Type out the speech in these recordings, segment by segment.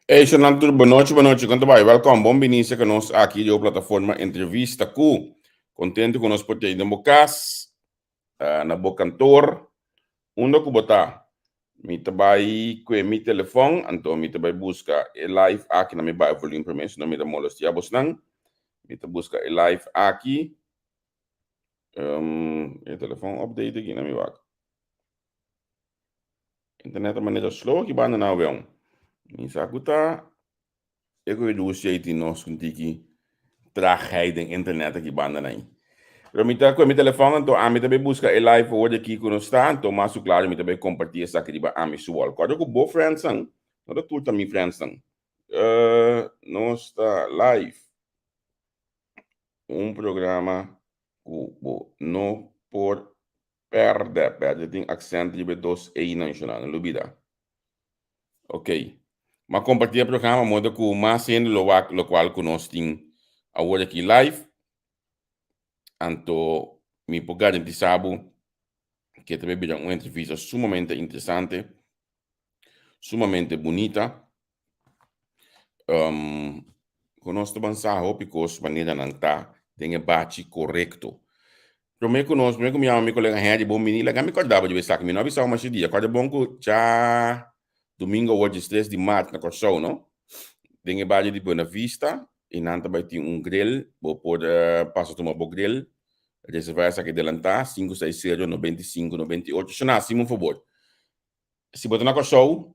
Hey, Shonan tur, bonochi, bonochi, kon ta bai? Welkom, bon bini serka nos aki di plataforma Entrevista Ku. Kontentu ku nos por tei den bo kas, na bo kantor, unda ku bo ta. Mi ta bai kue mi telefòn, anto mi ta bai buska e live aki, na mi bai volume promé, sino mi ta molestia bosnan. Mi ta buska e live aki. E telefòn update aki, na mi wak. Internet ta manera slow aki banda na avion. Mi sa ku ta e ku Rusia i tin nos un tiki traagheid den internet aki banda na ei. Pero mi ta ku mi telefòn anto ami ta bai buska e live awor di aki ku nos ta anto mas ku klaro mi ta bai kompartí esaki riba ami su wall. Kòrda ku bo friendsnan no ta tur ta mi friendsnan. Nos ta live un programa ku bo no por Pèrdè, pèrdè tin aksènt riba e dos einan shona, no lubida. Ok. M'a kompartí e programa moda ku mas hende lo wak lokual ku nos tin awor aki live. Anto mi por garantisá bo ke ta bai bira un entrevista sumamente interesante, sumamente bunita. Ku nos ta ban sa hopi kos manera nan ta den e bachi korekto. Promé ku nos, promé ku mi yama mi kolega Henry bon bini, laga mi kòrda bo di esaki. Mi no a bisa bo masha dia. Kòrda bon ku dja domingo awor diestres di mart na Kòrsou, no? Den e bario di Buena Vista, i nan ta bai tin un grill. Bo por pasa tuma bo grill. Reservá esaki delantá, sinku seis sero 95 98. Shona, hasimu un fabor. Si bo ta na Kòrsou,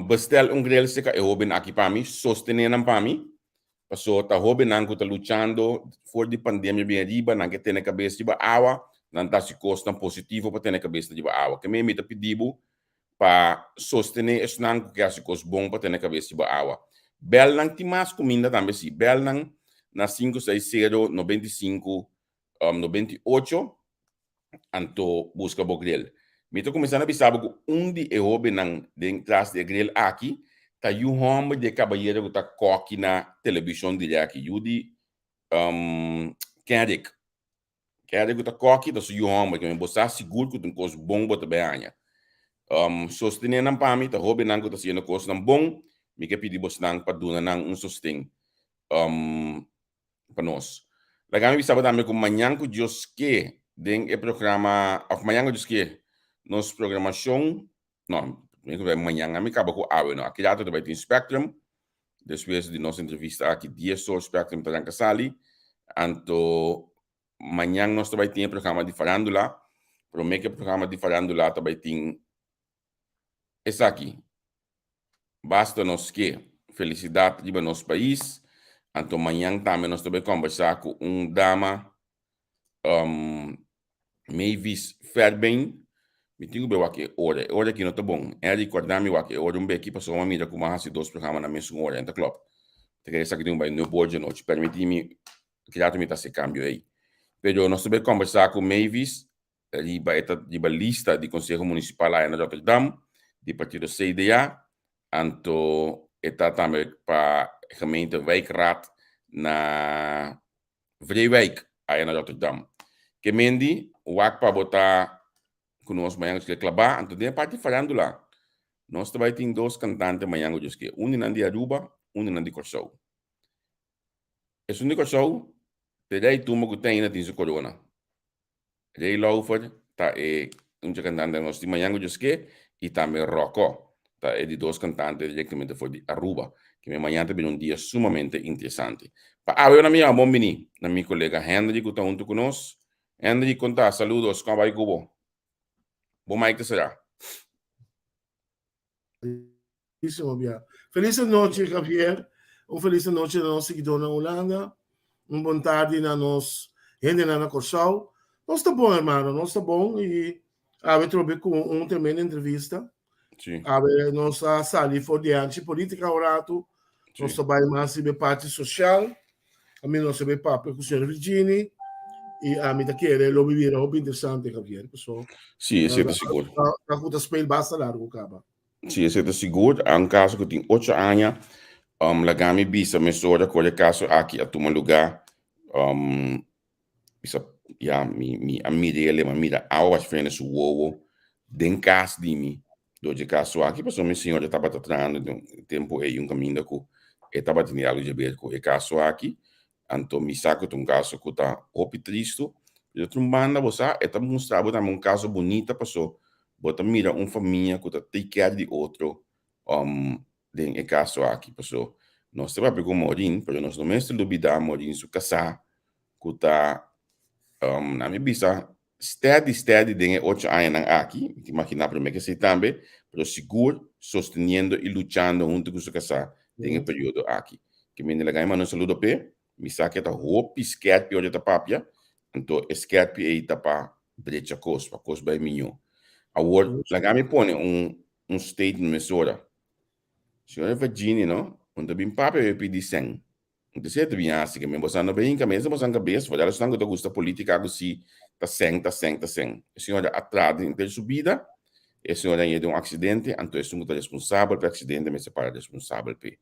Bestel un grill serka e hobennan aki pa mi, sostené nan pa mi, paso ta hobennan ku ta luchando for di pandemia bin ariba, nan ke tene kabes riba awa, nan ta hasi kosnan positivo pa tene kabes riba awa. Ke mi ta pidi bo pa sostené esnan ku ke hasi kos bon pa tene kabes riba awa. Bèl nan tin mas kuminda tambe si, bèl nan na sinku seis sero 95 98. Anto buska bo grill. Mi ta kuminsá na bisa bo ku un di e hóbennan den tras di e grill aki ta yu hòmber di e kabayero ku ta kòki na televishon dirèk, yu di Kenrick. Kenrick ku ta kòki ta su yu hòmber, kimen bo sa sigur ku ta un kos bon bo ta bai haña. Sostené nan pa mi, ta hóbennan ku ta hasiendo kosnan bon, mi ke pidi bosnan pa duna nan un sosten. Pa nos. Laga mi bisa bo tambe ku mañan ku Dios ke den e programa, òf mañan ku Dios ke nos programashon, no, mi ku mañan a mi kaba ku awe no, aki rato ta bai tin Spectrum, despues di nos entrevista aki dies or Spectrum ta ranka sali, anto mañan nos ta bai tin e programa di farándula, promé ku e programa di farándula ta bai tin esaki. Basta nos ke felisidat riba nos pais, anto mañan tambe nos ta bai kombersá ku un dama, Mavis Fairbairn. Mi tin ku bai wak e ora, e ora aki no ta bon. Eric kòrda mi wak e ora un beki pasobra mi a mira ku mi a hasi dos programa na mesun ora, en ta klòp. Ta kere esaki tin ku bai nuebe or dje nochi. Permití mi, ki rato mi ta hasi e kambio ei. Pero nos ta bai kombersá ku Mavis riba e ta riba lista di Konseho Munisipal aya na Rotterdam di partido CDA, anto e ta tambe pa gemeente wijkraad na Vreewijk aya na Rotterdam. Ke mendi wak pa bo ta ku nos mañan ku klabá, anto den e parti farándula nos ta bai tin dos kantante mañan ku Dios ke, un di nan di Aruba, un di nan di Kòrsou. Esun di Kòrsou te rei tumba ku ten ainda tin su korona. Ray Lauffer ta e un dje kantante nos di Mañan ku Dios Ke i tambe Rocco ta e di dos kantante direktamente for di Aruba. Ke mi mañan ta bini un dia sumamente interesante. Pa awe na mi yama bon bini na mi kolega Henry ku ta huntu ku nos. Henry kon ta? Saludos, kon a bai ku bo? Bo mic ta sera. Buenísimo bia. Feliz anochi Javier. Un feliz anochi na nos seguidornan Hulanda. Un bon tardi na nos hendenan na Kòrsou. Nos ta bon hermano, nos ta bon i awe trobe ku un tremendo entrevista. Sí. Awe nos a sali for di anchi politica un ratu. Nos ta bai mas riba e parti social. Ami nos a bai papia ku señor Virgini i ami ta kere lo bira hopi interesante Javier. Paso Sí, esei ta sigur. Ta ku ta speel basta largu kaba. Sí, esei ta sigur. A un kaso ku tin ocho aña, laga mi bisa mesora ku ora e kaso aki a tuma lugá, bisa ya mi mi a mira el, mi a mira awa bashfrende su wowo den kas di mi. Dor dje kaso aki, pasobra mi señora tabata trahando den e tempu ei un kaminda ku e tabatin di algu dje ber ku e kaso aki. Anto mi sa ku ta un kaso ku ta hopi tristu. Di otro un banda bo sa e ta mustra bo tambe un kaso bunita paso bo ta mira un famia ku ta take care di otro den e kaso aki. Paso nos ta papia ku Maureen pero nos no mester lubida Maureen su kasá ku ta na mi bisa Steady steady den e ocho añanan aki, mi ta imaginá promé ke esei tambe, pero sigur sosteniendo i luchando huntu ku su kasá den e periodo aki. Ke mende laga mi manda un saludo p'e, mi sa ke ta hopi skèrpi ora e ta papia, anto e skèrpi ei ta pa drecha kos, pa kos bai miñó. Awor, laga mi pone un un statement mesora. Señora Virginia, no, un ta bin papia mi pidi sèn. Entonces e ta bin hasi ke men bosan no bin hinka mesa bosan kabes for esnan ku ta gusta politika ku si ta sèn ta sèn ta sèn. E señora a traha den henter su bida, e señora a yega den un aksidente, anto esun ku ta responsabel pa e aksidente mester para responsabel p'e.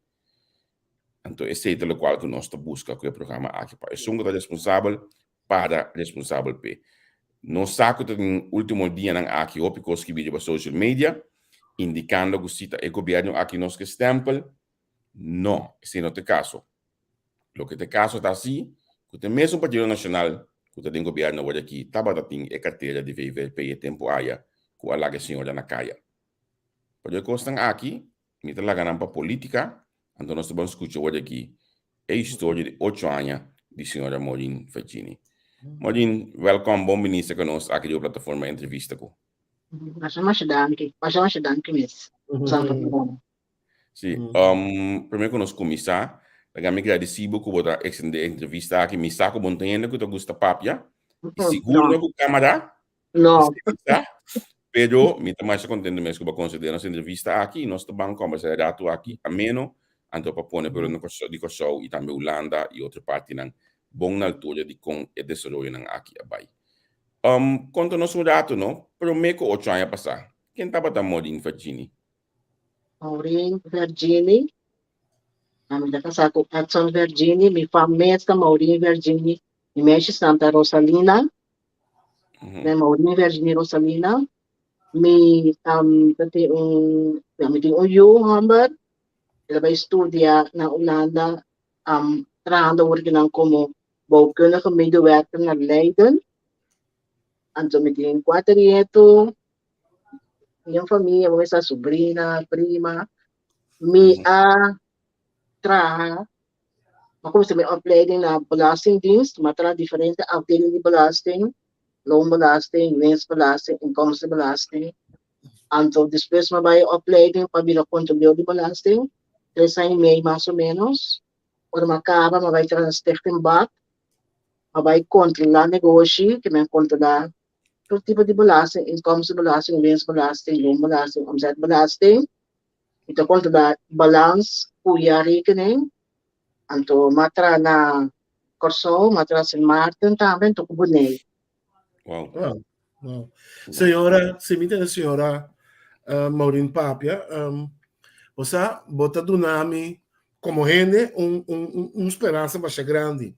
Anto esei ta lokual ku nos ta buska ku e programa aki, pa esun ku ta responsabel para responsabel p'e. Nos sa ku ta den ultimo dianan aki hopi kos skibi riba social media indikando ku si ta e gobièrnu aki nos ke stèmpel, No, esei no ta e kaso. Loke ta e kaso ta si ku ta e mesun Partido Nashonal ku ta den gobièrnu awor aki tabata tin e kartera di VVRP e tempu aya ku a laga e señora na kaya. Pero e kosnan aki mi ta laga nan pa politika, anto nos ta ban skucha awor aki e historia di ocho aña di señora Maureen Fachini. Maureen, wèlkòm, bon binista ku nos aki riba plataforma Entrevista ku. Masha masha danki, masha masha danki mes. Sí, promé ku nos kuminsá, laga mi gradisí bo ku bo ta ekstendé e entrevista aki. Mi sa ku bo no ta hende ku ta gusta papia, i sigur no ku kámara. No. Pero mi ta masha kontentu mes ku bo a konsedé nos entrevista aki i nos ta ban kòmbersá e ratu aki ameno, anto pa pone pueblo di Kòrsou i tambe Hulanda i otro partinan bon na altura di kon e desaroyonan aki a bai. Konta nos un ratu no, promé ku ocho aña pasá, ken tabata Maureen Fachini? Maureen Vergini. Ami ta kasá ku Edson Vergini. Mi fam mes ta Maureen Vergini. Mi meisjesnaam ta Rosalina. Mi Maureen Vergini Rosalina. Mi um, ta tin un, ja, mi tin un yu hòmber. El a bai studia na Hulanda, um, trahando awor kinan komo bouwkundige medewerker na Leiden. Anto mi tin kuater nietu. Mi famia, bo mester sobrina, prima. Mi a traha, mi a kuminsá mi opleiding na Belastingdienst, mi a traha diferente afdeling di belasting, loonbelasting, winstbelasting, inkomstenbelasting. Anto despues mi a bai opleiding pa bira kontroleur di belasting, tres aña i mei mas o menos. Ora mi a kaba mi a bai traha na Stichting Bad, mi a bai kontrolá negoshi, ke mi a kontrolá Tur tipo di belasting, inkomstenbelasting, winstbelasting, loonbelasting, omzetbelasting. Mi ta kontrolá balans, jaarrekening. Anto mi a traha na Kòrsou, mi a traha Sint Maarten tambe, anto ku Boneiru. Wow. Wow. Wow. Señora, si mi tene señora uh, Maureen Papia, um, bo sa, bo ta duna mi como hende un, un, un, un speransa masha grandi.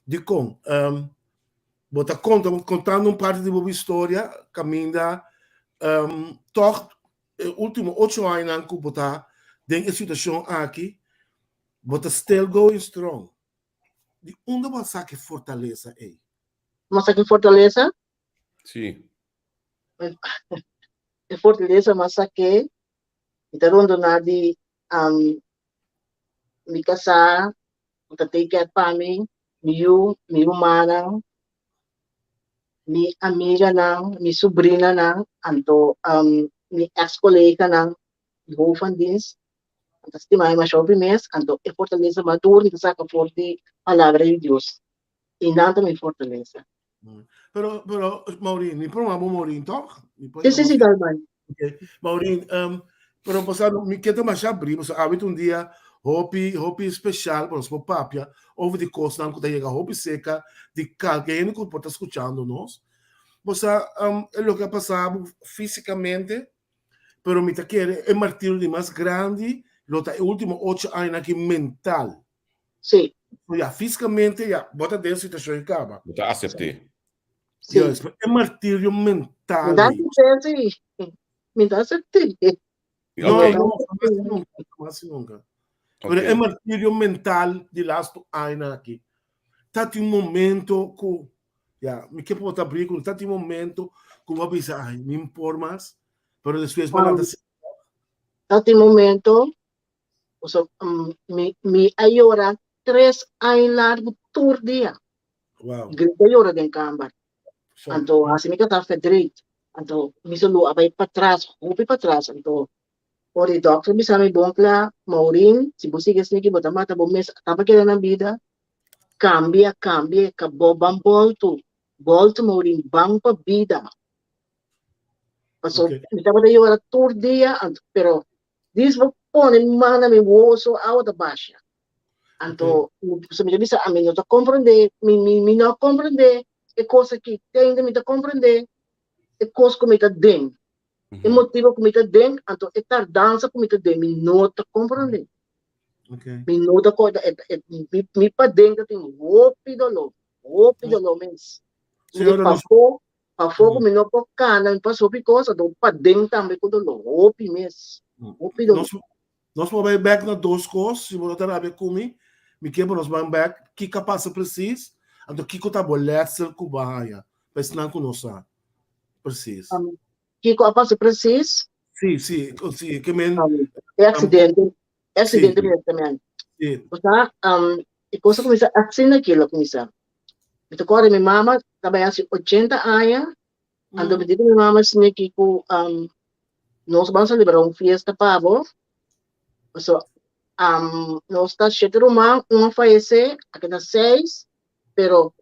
Dikon? Um, Bo ta konta, kontando un parti di bo historia, kaminda um, tòg e último ocho añanan ku bo ta den e situashon aki, bo ta still going strong. Di unda bo a saka e fortalesa ei? Bo a saka e fortalesa? Sí. E fortalesa m'a sak'é, mi ta rondoná di um, mi kasá, ku ta take care pa mi, mi yu, mi rumannan, mi amiganan, mi subrinanan, anto um, mi ex koleganan di hoofd van dienst. Nan ta stima mi masha hopi mes, anto e fortalesa mas duru mi ta saka for di palabra di Dios. I nan ta mi fortalesa. Pero, pero, Maureen, mi por bo Maureen, toch? Mi por Sí, sí, sí, dal bai. Okay. Maureen, um, pero pasá, mi ke ta masha abrí, pasobra awe ta un dia hopi, hopi special pa nos por papia over di kosnan ku ta yega hopi seka di kalke hende ku por ta skuchando nos. Bo sa, um, e loke a pasa bo físikamente, pero mi ta kere e martirio di mas grandi lo ta e último ocho añanan aki mental. Sí. Ya, físikamente ya, bo ta den situashon i kaba. Bo ta asept'é. Sí. Juist, pero e martirio mental Da ei. sí. Mi ta asept'é. No, no, jamás y nunca, jamás y nunca. Pero e martirio mental di lastu aña aki. Ta tin un momento ku, ya, mi ke por ta bri ku ta tin un momento ku bo a bisa, ay, mi por mas, pero despues bo a lanta si. Ta tin momento, so, mi a yora 3 aña largu tur dia. Wow. Grita yora den kamber. Anto hasi mi kata verdriet. Anto mi salú a bai patras, hopi patras. Anto ora e dokter bisa mi bon kla, Maureen, si bo sigui asina aki bo ta mata bo mes, ata pa keda na bida. Kambia, kambia, ka bo ban boltu. Boltu Maureen, ban pa bida. Paso mi tabata yora tur dia, anto pero dis bo pone mi man na mi woso, awa ta basha. Anto, so mi ta bisa, ami no ta comprende, mi, mi, mi no comprende e cos aki. Te ainda mi ta comprende e cos cu mi ta den. E motibo cu mi ta den, anto e tardansa cu mi ta den, mi no ta comprende. Mi no ta corda, e, e, mi, mi paden ta tin hopi dolor, hopi dolor mes. Mi Señora, nos pafó, pafó cu mi no por cana, mi pasa hopi cos, anto paden tambe cu dolor, hopi mes, hopi dolor. Nos Nos por bai bek na dos kos, si bo no ta rabia ku mi, mi ke pa nos ban bek kiko a pasa presis, anto kiko ta bo letsel ku bo a haña, pa esnan ku no sa presis. Kiko a pasa presis? Si, si, si, ke men. E aksidente, e aksidente mi ta men. Si. Osea, e kos a kuminsá asina aki lo kuminsá. Mi ta kòrda mi mama ta bai hasi ochenta aña, Anto mi di ku mi mama asina aki ku nos ban selebrá un fiesta pa bo. Paso nos ta shete ruman, un a fayesé, a keda seis, pero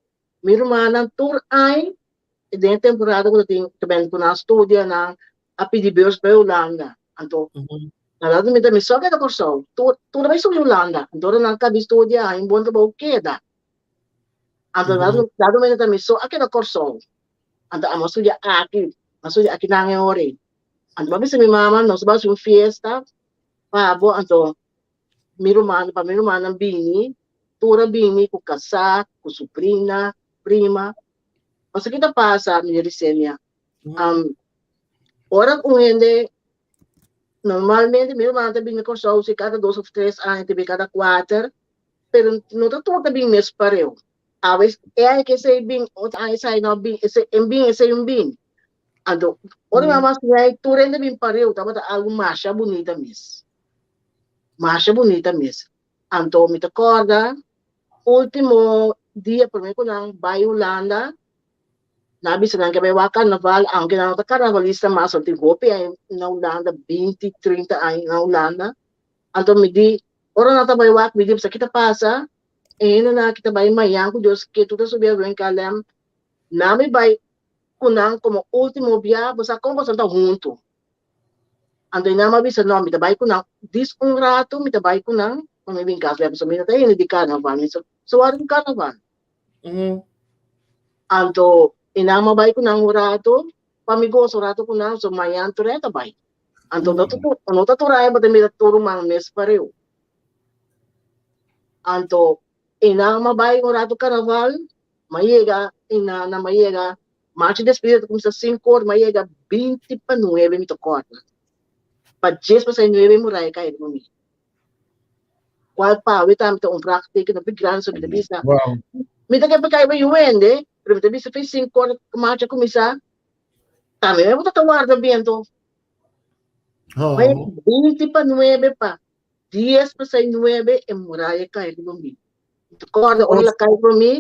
mi rumannan tur aña den e temporada ku ta tin ta bini ku nan studia nan a pidi beurs bai Hulanda. Anto na dado momento mi so a keda Kòrsou, tur tur a bai subi Hulanda. Anto ora nan kabi studia haña un bon trabou keda. Anto dado momento ta mi so a keda Kòrsou. Anto amo studia aki, a studia aki nan e ora ei. Anto mi a bisa mi mama, nos bai hasi un fiesta pa bo, anto mi ruman, pa mi rumannan bini, tur a bini ku kasá, ku subrina, prima. Pasobra ki ta pasa, mi Risenia? Ora un hende, normalmente mi rumannan ta bini Kòrsou si kada dos òf tres aña, te bin kada kuater, pero no ta tur ta bin mes pareu. Awe e aña ke esei bin, otro aña esei no bin, esei en bin, esei un bin. Anto, ora mi mama siña ei, tur hende bin pareu, tabata algu masha bunita mes. Masha bunita mes. Anto mi ta kòrda último dia promé ku nan bai Hulanda, nan a bisa nan ke bai wak karnaval, aunke nan no ta karnavalista mas, nan tin hopi aña na Hulanda, binti, trinta aña na Hulanda. Anto mi di, ora nan ta bai wak, mi di, sa ki ta pasa? E hendenan aki ta bai mañan ku Dios ke tur ta subi avion KLM, nan mi bai ku nan komo ultimo bia, bo sa kon boso ta huntu. Anto e nan a bisa no, mi ta bai ku nan dis un ratu mi ta bai ku nan pa mi bin kas bek, pasobra mi no ta hende di karnaval, mi so wòrdu ku karnaval. Anto e nan a bai ku nan un ratu pa mi gosa un ratu ku nan, so mañan tur e ta bai. Anto no ta no ta tur aña bo ta mira tur ruman mes pareu. Anto e nan a bai un ratu karnaval, m'a yega e nan m'a yega marcha despedida ta kuminsá sinku or, m'a yega binti pa nuebe mi ta kòrda. Pa dies pasá e nuebe muraya kai riba mi. Kual pawe tambe ta un vraagteken hopi grandi so mi ta bisa. Mi ta ke pa kai riba yu hende, pero mi ta bisa fe sinku or marcha kuminsá, tambe mi bo ta warda biento. M'a yega binti pa nuebe pa Dies pa sei nuebe e muraya kai riba mi. Mi ta kòrda ora el a kai riba mi,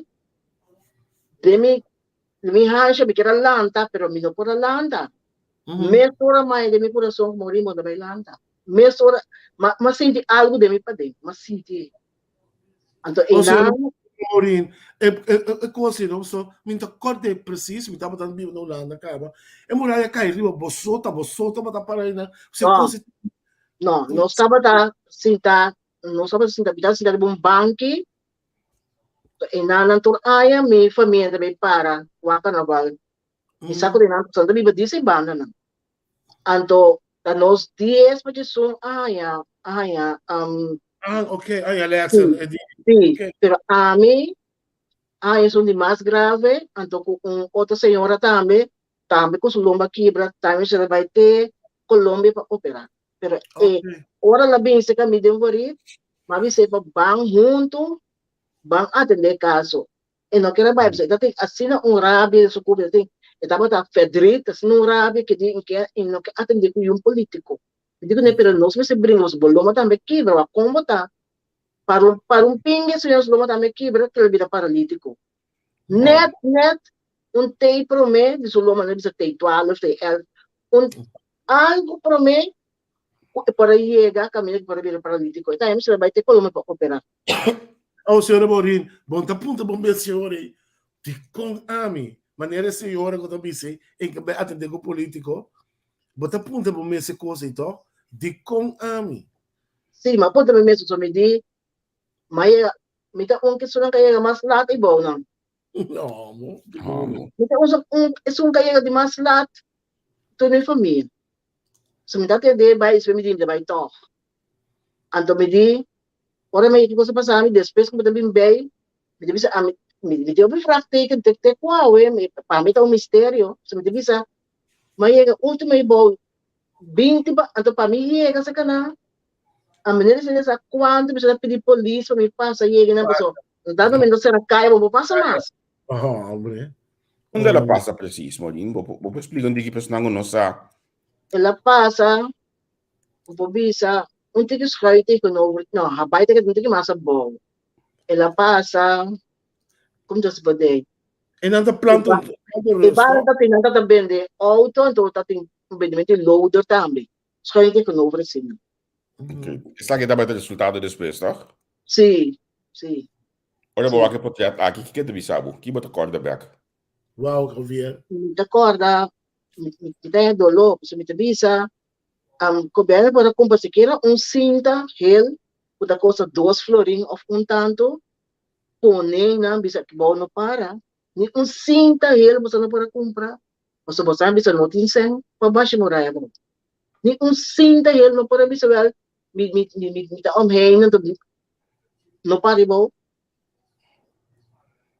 den mi den mi hansha mi kier a lanta, pero mi no por a lanta. Mesora mai den mi kurason ku Maureen bo ta bai lanta. Mesora m'a m'a sinti algu den mi paden, m'a sinti. Anto einan. Maureen, e e e kos ei no, so mi no ta kòrda presis, mi tabata biba na Hulanda kaba, e muraya kai riba boso, ta boso tabata para einan, se kos ei. No, nos tabata sinta, nos tabata sinta, mi tabata sinta riba un banki, e nan tur aña mi famia ta bay para wak carnaval. Mi sa ku den nan ta biba disa e bandanan. Anto ta nos dies pa djesun a haña, a haña, Ah, ok, ay Alexa, Sí, e di, sí, ok. pero ami a haña esun di mas grave, anto ku un otro señora tambe, tambe ku su lomba kibra, tambe mester a bai te. Colombia pa operá. Pero e ora el a bin serka mi den Vooruit, mi a bis'é pa ban huntu, ban atendé e kaso. E no kier a bai, pasobra e ta tin asina un rabia den su kurpa, e ta tin, e tabata verdriet, asina un rabia ke di e no ke atendé ku yun polítiko. Mi di kuné, pero nos mester bringa, pasobra bo loma tambe kibra, wak kon bo ta? Para un, para un pinga e señor su loma tambe kibra, ke el bira paralítiko. Nèt, nèt un tei promé di su loma, no bisa tei twaalf, tei elf, un algu promé ku e por a yega kaminda ku por a bira paralítiko. E tambe mester a bai te Colombia pa operá. Oh, señora Maureen, bon ta punta bon bes señora ei, dikon ami, manera e señora ku ta bisa ei, en ke bai atendé ku polítiko, bo ta punta bo mes e kos ei tòg? Dikon ami? Sí, mi a punta mi mes, pasobra mi di, mi a yega, mi ta un ke esunnan ku a yega mas lat ei bou nan. No, mo. Amo. Mi ta usa un, esun ku a yega di mas lat tur mi famia. So mi ta tende bai, despues mi di mi ta bai tòg. Anto mi di, ora mi ki kos a pasa mi, despues ku mi ta bin bei, mi ta bisa ami, mi mi tin hopi vraagteken te te ku awe, mi pa mi ta un misterio. So mi ta bisa, mi a yega ultimo ei bou binti pa, anto pa mi yega sa kana, a mi no sa sa kuantu mi sa pidi polis pa mi pasa yega nan paso dado mi no sera kaya bo por pasa mas. Hombre. Unda el a pasa precies, Maureen? Bo bo por splika un tiki pa esnan ku no sa. El a pasa, bo por bisa, un tiki schuin tegenover, no, Habaai ta keda un tiki mas abou. El a pasa, como ta se por E nan ta planta un planta E rus, barrio no? ta tin, nan ta bende auto, anto ta tin un bendimento di loader tambe. Schuin tegenover asina. Okay. Esaki tabata e resultado despues, toch? Sí, sí. Ora bo Sí. wak e portret aki, kiko ta bisa bo? Ki bo ta kòrda bèk? Wow, Javier. Mi ta kòrda, mi, mi, mi ta haña doló, pasobra mi ta bisa, um, gobièrnu por a kumpra sikiera un sinta hel ku ta kosta dos florin òf un tantu, pone nan bisa ki bou no para, ni un sinta hel boso no por a kumpra, pasobra boso a bisa no tin sèn pa basha muraya bou. Ni un sinta hel no por a bisa wèl mi mi mi mi ta omheen anto no para bou.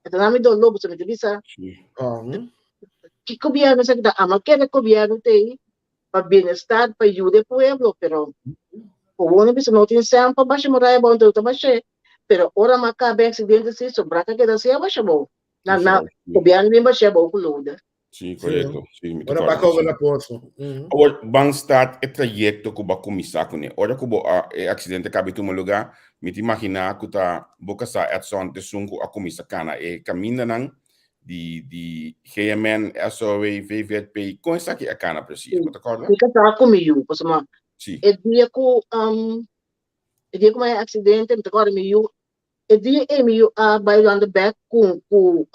E ta na mi doló pasobra mi ta bisa ki gobièrnu esaki ta ama kere gobièrnu ta ei pa bienestar pa yuda e pueblo pero awor no bisa no tin sèn pa basha muraya bou anto ta bash'é pero ora mi a kaba e aksidente si sobrá ta keda si a basha bou na na gobièrnu bin bash'é bou ku loader. Sí, korekto. Sí, mi ta Ora kòrda baka over sí. na poso. Awor, ban start e trayekto ku bo a kuminsá kuné. Ora ku bo a e aksidente a kabi tuma lugá, mi ta imaginá ku ta bo kasá Edson ta esun ku a kuminsá kana e kamindanan di di GMN, SOW, VVP. Kon esaki a kana presis? Bo ta kòrda? Mi kasá ku mi yu, pasobra Sí. e dia ku e dia ku mi a haña aksidente mi ta kòrda mi yu E dia ei mi yu a bai landa bek ku ku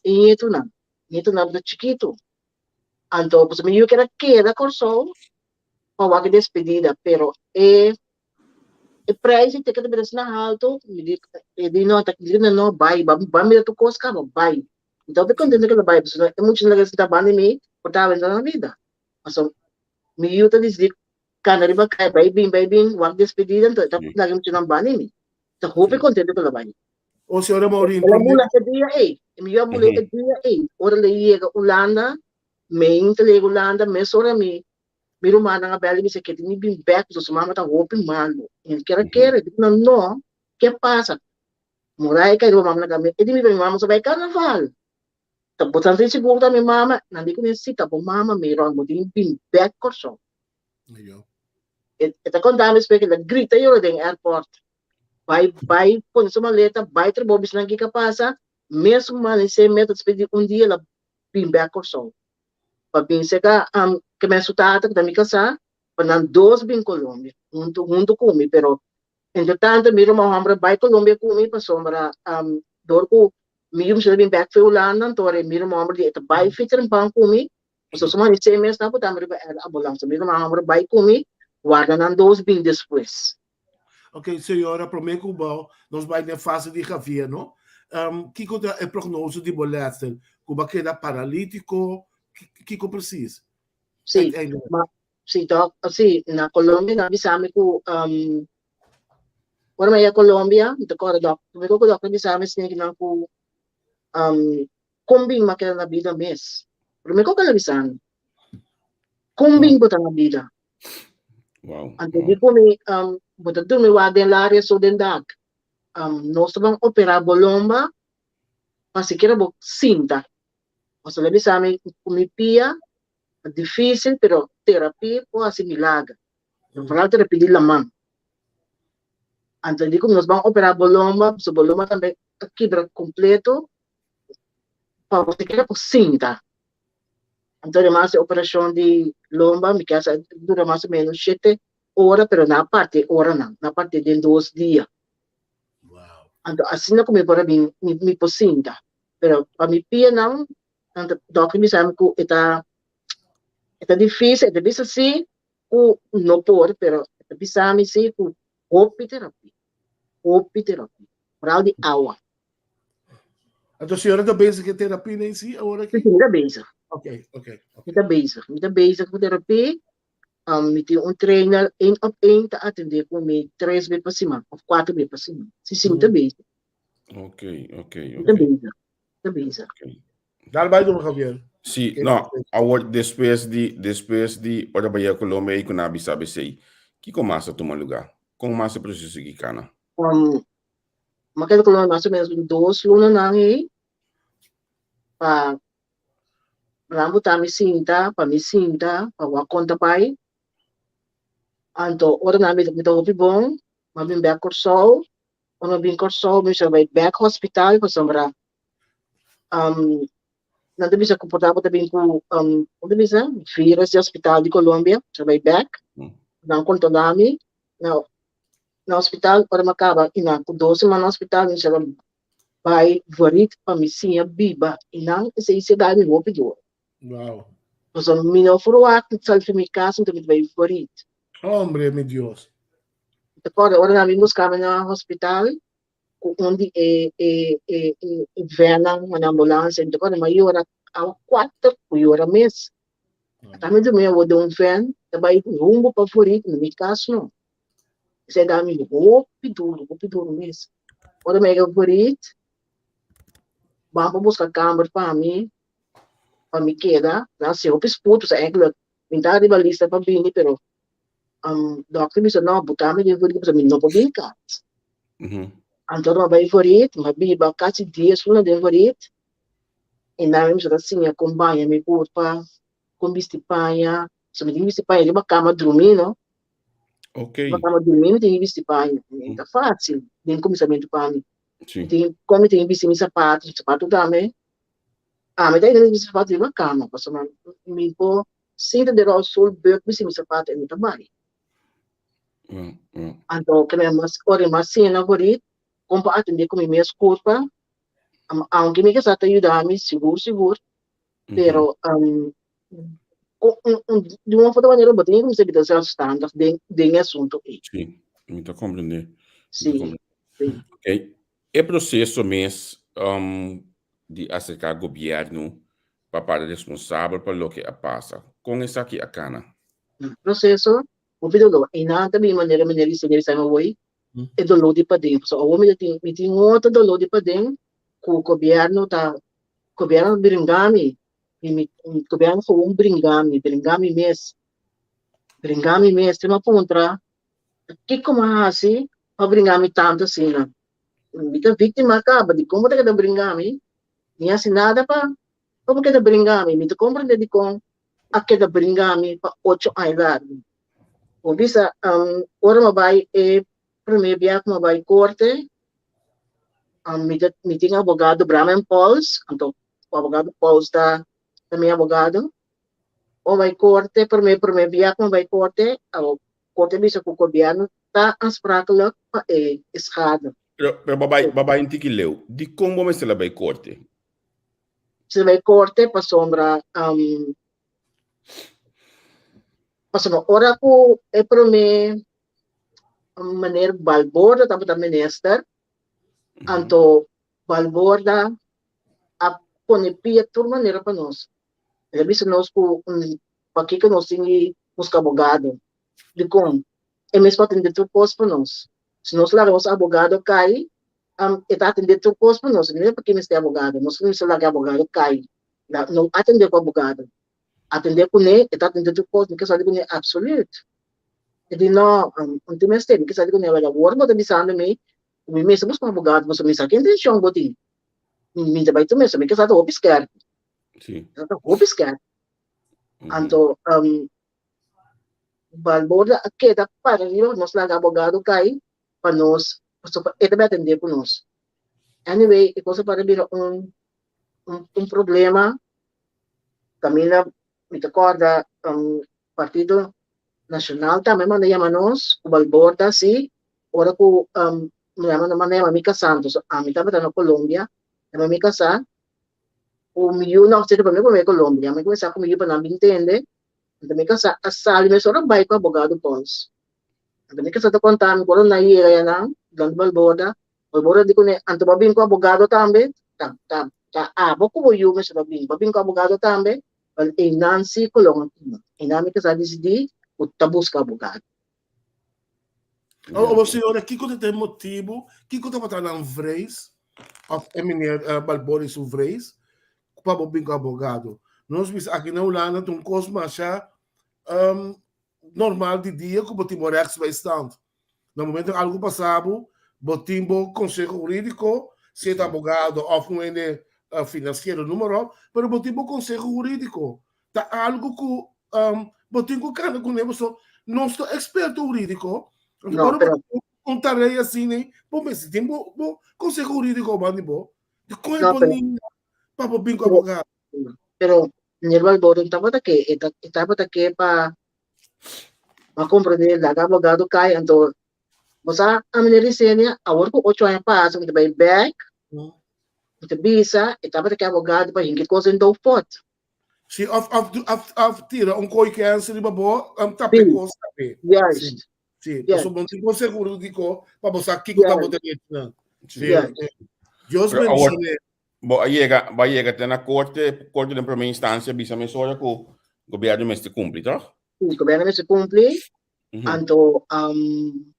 e ñetunan. Ñetunan tabata chikitu. Anto pasobra mi yu kier a keda Kòrsou pa wak e despedida, pero e e prijs di ticket a bira asina haltu, mi di e di no ta di no bai bai mira tur kos kaba bai. Mi ta hopi kontento ku el a bai pasobra e muchanan ta sinta banda di mi por ta awensa nan bida. Pasobra mi yu ta disidi Cana riba caya bay bin bay bin wak despedida enton e ta laga mucha nan bani mi ta hopi contento cu el a bay. O señora Maureen, El a prome bula e dia ey, mi yu a bula e dia ey, ora el a yega Hulanda, meinta el a yega Hulanda, mesora mi mi rumannan a bel y bisa ke tin di bin bek pasobra su mama ta hopi malo, y mi kier a kere, mi di nan no, ke pasa? Muraya a cay riba mama na cama, e di mi mi mama sa bay carnaval, ta bo ta sigur ta mi mama? Nan di cu mi si ta bo mama, mi ron bo tin di bin bek Corsou. E ta konta mi despues ku el a grita yora den airport. Bai bai pone su maleta, bai trabou bisa nan kiko a pasa. Mesun manesé mes despues di un dia el a bin bèk Kòrsou. Pa bin serka ke su tata ku ta mi kasá, pa nan dos bin Colombia huntu huntu ku mi. Pero entretanto mi ruman hòmber a bai Colombia ku mi pasobra dor ku mi yu mester a bin bèk for Hulanda anto mi ruman hòmber di e ta bai fietsen ku mi. Pasobra su manisé mes nan putami riba air ambulance. Mi ruman homber bai ku mi, warda nan dos bin despues. Ok, señora, promé ku bo nos bai den fase di Javier, no? Kiko ta e prognose di bo lètsel? Ku bo a keda paralítiko? Kiko presis? Sí, ma sí, dòk, sí, na Colombia nan a bisa mi ku ora mi a yega Colombia, mi ta kòrda dòk, promé ku dòkter a bisa mi esaki nan ku Kon bin m'a keda na bida mes? Promé ku el a bisa mi. Kon bin bo ta na bida? Wow. Anto di ku mi um, bo ta durmi wak den laria so den dak. Um, nos ta ban operá bo lomba pa sikiera bo sinta. Pasobra el a bisa mi ku mi pia ta difísil pero terapia por hasi milager. Vooral terapia di laman. Anto di ku nos ban operá bo lomba pasobra bo lomba tambe a kibra kompleto pa bo sikiera por sinta. Anto ademas e operashon di lomba mi kier sa dura mas o menos shete ora pero nan a parti e oranan, nan a parti den dos dia. Anto asina ku mi por a bin mi por sinta pero pa mi pianan nan ta dòkter bisa mi ku e ta e ta difisil e ta bisa si ku no por pero e ta bisa mi si ku hopi terapia hopi terapia foral di awa. Anto señora ta bezig ku terapia nei si awor aki? Mi ta bezig. Ok, ok. Mi ta bezig. Mi ta bezig ku terapia. Um, mi tin un trainer één op één ta atendé ku mi tres be pa siman of kuater be pa siman. Si, si, mi ta bezig. Ok, ok, Mi ta ok. bezig. Mi ta bezig. Ok. Dal bai don Javier. Si, no, awor despues di despues di ora bai a Colombia i ku nan a bisa besei, kiko mas a tuma lugá? Kon mas e proseso ki kana? Um, M'a keda Colombia mas o menos un dos lunanan ei pa nan buta mi sinta, pa mi sinta, pa wak kon ta bai. Anto ora nan mira ku mi ta hopi bon, m'a bin bek Kòrsou. Ora m'a bin Kòrsou mi mester bai bek hospital pasobra nan ta bisa ku por ta bo ta bin ku kon ta bisa virus di hospital di Colombia, mester bai bek. Nan kontrolá mi. Na na hospital ora mi a kaba i nan ku dos siman na hospital mi a bai vooruit pa mi siña biba i nan esei si a dal mi hopi dor. Wow. Pasobra mi no verwagt mi sali for mi kas mi ta bai vooruit. Hombre mi Dios. Mi ta kòrda ora nan a bin buska mi na hospital ku un di e e e e vènnan manera ambulans mi ta kòrda mi a yora awa kuater ku yora mes. Ata mi durmi awor den un vèn ta bai rumbo pa Vooruit na mi kas no. Esei da mi hopi duru, hopi duru mes. Ora mi yega Vooruit, ban pa buska kamber pa mi, pa mi keda. Nan hasi hopi spoed, pasobra eigenlijk mi ta riba lista pa bini, pero dòkter bisa no, buta mi den Vooruit pasobra mi no por bini kas. Anto mi a bai Vooruit, mi a biba kasi dies luna den Vooruit. I nan mi ta siña kon baña mi kurpa, kon bisti paña. So mi tin bisti paña riba kama drumí, no? Ok. Riba kama drumí mi tin ki bisti paña. No ta fásil den kuminsamentu pa mi. Sí. Mi tin kon mi tin ki bisti mi sapatu, mi sapatu tambe. Ami ta ainda mi bisti sapatu riba kama, pasobra mi por sinta den rolstoel buk bisti mi sapatu e no ta bai. Anto ke mi a mas ora mi mas siña na horit kon pa atendé ku mi mes kurpa. Aunke mi kesa ta yuda mi sigur sigur, pero di un of otro manera bo tin ke kuminsá bira zelfstandig den den e asuntu ei. Sí, mi ta komprendé. Sí, sí. Ok, e proseso mes di aserká gobièrnu pa para responsabel pa loke a pasa, kon esaki a kana? Proseso, hopi doló. Einan ta bin manera mi a bisa, mi a bisa mi awor e doló di paden. Pasobra awor mi ta tin, mi tin un otro doló di paden ku gobièrnu ta, gobièrnu ta bringa mi, mi mi gobièrnu gewoon bringa mi, bringa mi mes, bringa mi mes. Te mi a puntra kiko mi a hasi pa bringa mi tantu asina? Mi ta víktima kaba, dikon bo ta keda bringa mi? Mi hasi nada pa pa bo keda bringa mi. Mi ta komprende dikon a keda bringa mi pa ocho aña largu. Bo bisa, ora mi a bai e prome bia ku mi a bai korte, mi ta mi tin abogado Bram Pauls, anto abogado Pauls ta ta mi abogado. Ora mi bai korte, prome prome bia ku mi bai korte, korte a bisa ku gobièrnu ta aansprakelijk pa e schade. Pero, pero bo bai, bo bai un tiki leu. Dikon bo mester a bai korte? Mester bai korte pasobra pasobra ora ku e prome meneer Balborda tabata minister, anto Balborda a pone pia tur manera pa nos. El a bisa nos ku pakiko nos tin di buska abogado, dikon e mes por atende tur kos pa nos. Si nos laga nos abogado kai, e ta atende tur kos pa nos. No p'e mester abogado, nos mester laga e abogado kai, no atende ku abogado. atendé kuné, e ta atendé tur kos, mi ke sa di kuné absoluut. E di no, un tin mester, mi ke sa di kuné, wèl awor bo ta bisando mi ku mi mester buska un abogado pasobra mi sa ki intenshon bo tin. Mi ta bai tur mester, mi ke sa ta hopi skèrpi. Sí. Ta hopi skèrpi. Anto Balborda a keda para riba pa nos laga abogado kai pa nos, pasobra e ta bai atendé ku nos. Anyway, e kos a para bira un un problema kaminda mi ta kòrda Partido Nashonal tambe manda yama nos ku Balborda si ora ku manda yama mi kasá, anto ami tabata na Colombia, yama mi kasá ku mi yu no sete pa mi ku mi Colombia, mi kuminsá ku mi yu pa nan bin tende, anto mi kasá a sali mesora bai ku abogado Pons. Anto mi kasá ta konta mi ku ora nan yega ya nan Don Balborda, Balborda di kuné, anto bo a bin ku abogado tambe? Ta ta ta abo ku bo yu mester a bin, bo a bin ku abogado tambe? Wèl einan si Colon a tuma, einan mi kasá disidí ku ta buska abogado. Awor señora, kiko ta e motibu, kiko tabata nan vrees, of e meneer Balboni su vrees, pa bo bin ku abogado? Nos bisa aki na Hulanda ta un kos masha normal di dia ku bo tin bo rechtsbijstand. Na momento ku algu pasa bo, bo tin bo konseho hurídiko, sea ta abogado òf un hende finansiero, numa ròp, pero bo tin bo konseho hurídiko. Ta algu ku bo tin ku kana kuné pasobra nos ta eksperto hurídiko. No, Ora bo pero tin un tarea asina, bo mester tin bo bo konseho hurídiko banda di bo. Dikon e No, por pero ninga pa bo bin ku pero abogado? pero meneer Balboa no tabata ke, e ta e tabata ke pa pa komprendé laga abogado kai anto bo sa a meneer Risenia awor ku ocho aña pasa mi ta bai bèk mi ta bisa e tabata ke abogado pa hinka e kos den doofpot. Si of of of of tira un koi kens riba bo, um tapa e Sí, kos tambe. juist. Si, si. Juist. Pasobra bo no tin por seguro di ko pa bo sa kiko ta bo Juist. derechonan. Si. Juist. Dios Pero awor, bendicione. bo a yega, bo a yega te na korte, korte den prome instancia bisa mesora ku gobierno mester kumpli, toch? Sí, gobierno mester kumpli, anto um,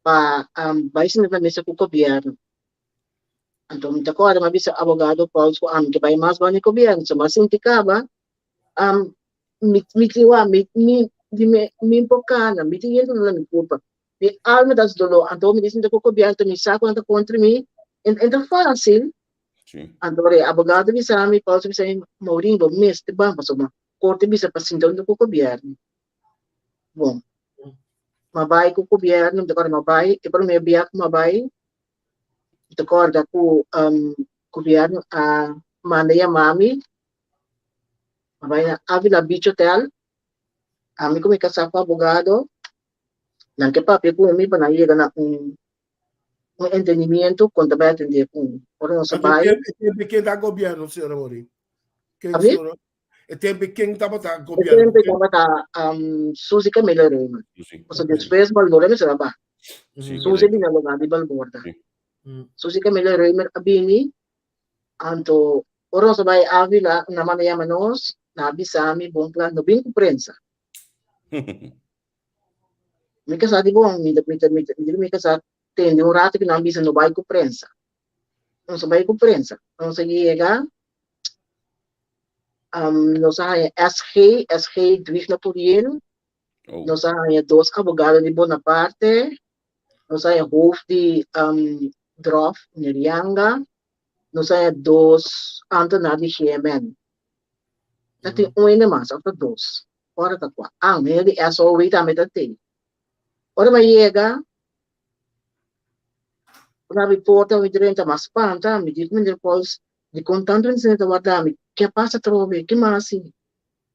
pa um, bai sinta na mesa ku gobierno. Anto mi ta kòrda mi a bisa abogado Pauls ku ami ke bai mas banda di gobièrnu. So mi a sinti kaba, mi mi tin wak mi mi di mi mi por kana, mi tin yendo na mi kurpa. Mi alma ta hasi doló. Anto mi di sinta ku gobièrnu, anto mi sa ku nan ta kontra mi. E e ta fásil. Anto e abogado bisa mi, Pauls a bisa mi, Maureen bo mester ban pasobra korte bisa pa sinta huntu ku gobièrnu. Bon, mi a bai ku gobièrnu, mi ta kòrda mi a bai, e promé bia ku mi a bai, Mi ta kòrda ku gobièrnu a manda yama mi, mi a bai na Avila Beach Hotel, ami ku mi kasá ku abogado, nan ke papia ku mi pa nan yega na un un entendimiento kon ta bai atendé ku mi. Ora nos a bai. E tempu ken ta gobièrnu, señora Marie? Ken Abi? señora? E tempu ken tabata E gobièrnu? tempu tabata Suzy Camila Reyman. Suzy. Pasobra despues Balborda mester a ba. Sí, Suzy correcto. bini na lugar di Balborda. Sí. Suzy Camila Reymer a bini, anto ora nos a bai Avila, nan manda yama nos, nan a bisa mi bon kla, no bin ku prensa. Mi kasá di bon, mi ta mi ta mi ta mi di ku mi kasá tende un rato ku nan bisa no bai ku prensa. Nos a bai ku prensa. Nos a yega, nos a haña SG, SG Dwigna Puriel, Oh. Nos a haña dos abogado di Bonaparte, nos a haña hoofd di um, Drof, meneer Yanga, nos a haña dos ambtenaar di GMN. Ta tin un hende mas, of ta dos? Ora ta kua? Ah, un hende di SOW tambe ta tin. Ora mi a yega, ora mi porta, mi drenta, mi a spanta, mi di ku meneer Pauls, dikon tantu hende ta warda mi? Ke a pasa atrobe? Ke mas asi?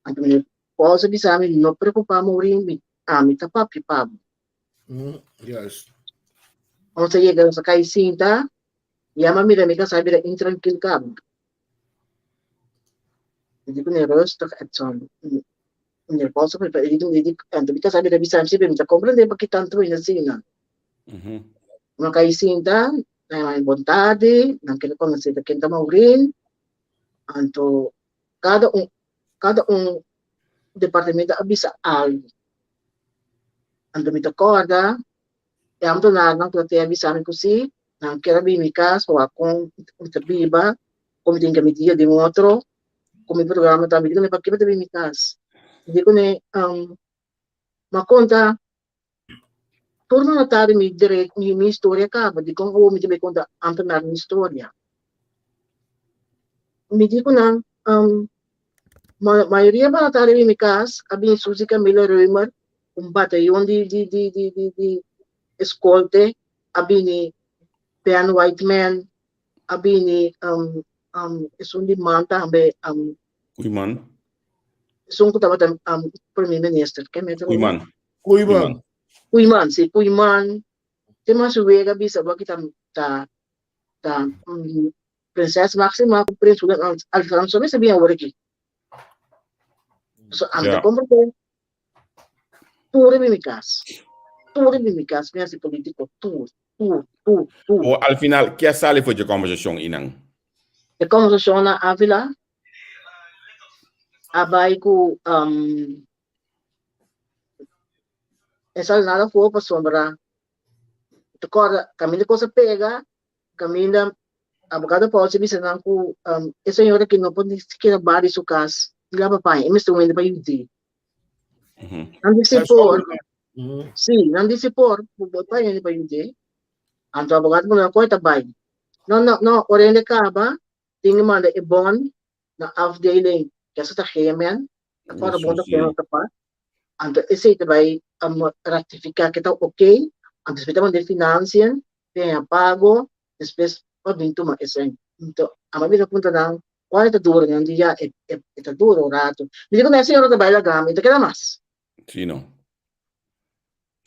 Anto meneer Paulus a bisa mi, No preokupá, Maureen, mi ami ta papia pa bo. Juist. Nos a yega, nos a kai sinta, ya mi a mira mi kasá bira intrankil kaba. Mi di kuné, Rustig, Edson. Meneer Paulus a papia, e di, e di, anto mi kasá bira bisa mi, si, mi ta komprendé paki tantu hende asina. Nos a kai sinta, nan a yama mi bon tardi, nan kere konosé ta ken ta Maureen, anto Kada un kada un departamento a bisa algu. Anto mi ta kòrda e ambtenarnan ku ta te a bisa mi ku si nan kier a bini mi kas pa wak kon mi ta biba, kon mi tin ke mi dia den otro, ku mi programa ta, mi di kuné pakiko bo ta bin mi kas? Mi di kuné, m'a konta tur mandatario mi dere mi mi historia kaba, dikon awor mi ta bai konta ambtenaar mi historia? Mi di ku nan, mayoria mandatario di mi kas a bin Suzy Camila Römer, un batayon di di di di di di eskolte a bini Ben Whiteman, a bini esun di man tambe. Koeiman. Esun ku tabata prome minister. Ken mi ta Koeiman. Koeiman. Koeiman, si Koeiman. Te mas wega bisa bo aki ta ta ta Prinses Maxima ku Prins Willem Alexander so mester bin awor aki. So ami ta komprende. Tur riba mi kas. Tur riba mi kas mi hasi politiko tur, tur, tur, tur. O al final, ke a sali for dje kòmbersashon einan? E kòmbersashon na Avila a bai ku e sali nada afó pasobra ta kòrda kaminda kos a pega Kaminda abogado Paul si bisa nan ku e señora aki no por ni sikiera bari su kas ni laba paña, e mester un hende pa yud'é. Nan di si por, si, nan di si por, bo por pa hende pa yud'é. Anto abogado pone kon e ta bai. No, no, no, ora hende kaba, tin di manda e bon na afdeling, kesa ta GMN, ta kòrda bon ta pone ta pa. Anto esei ta bai ratifiká ke ta oké, anto despues ta manda e financiën Peña pago, despues pa bin tuma e sèn. Nto, amo a bira puntra nan, Kual e ta dura? Nan di, Ya, e, e, e ta dura un ratu. Mi di ku nan, e señora ta bai laga mi, e ta keda mas. Sí, no.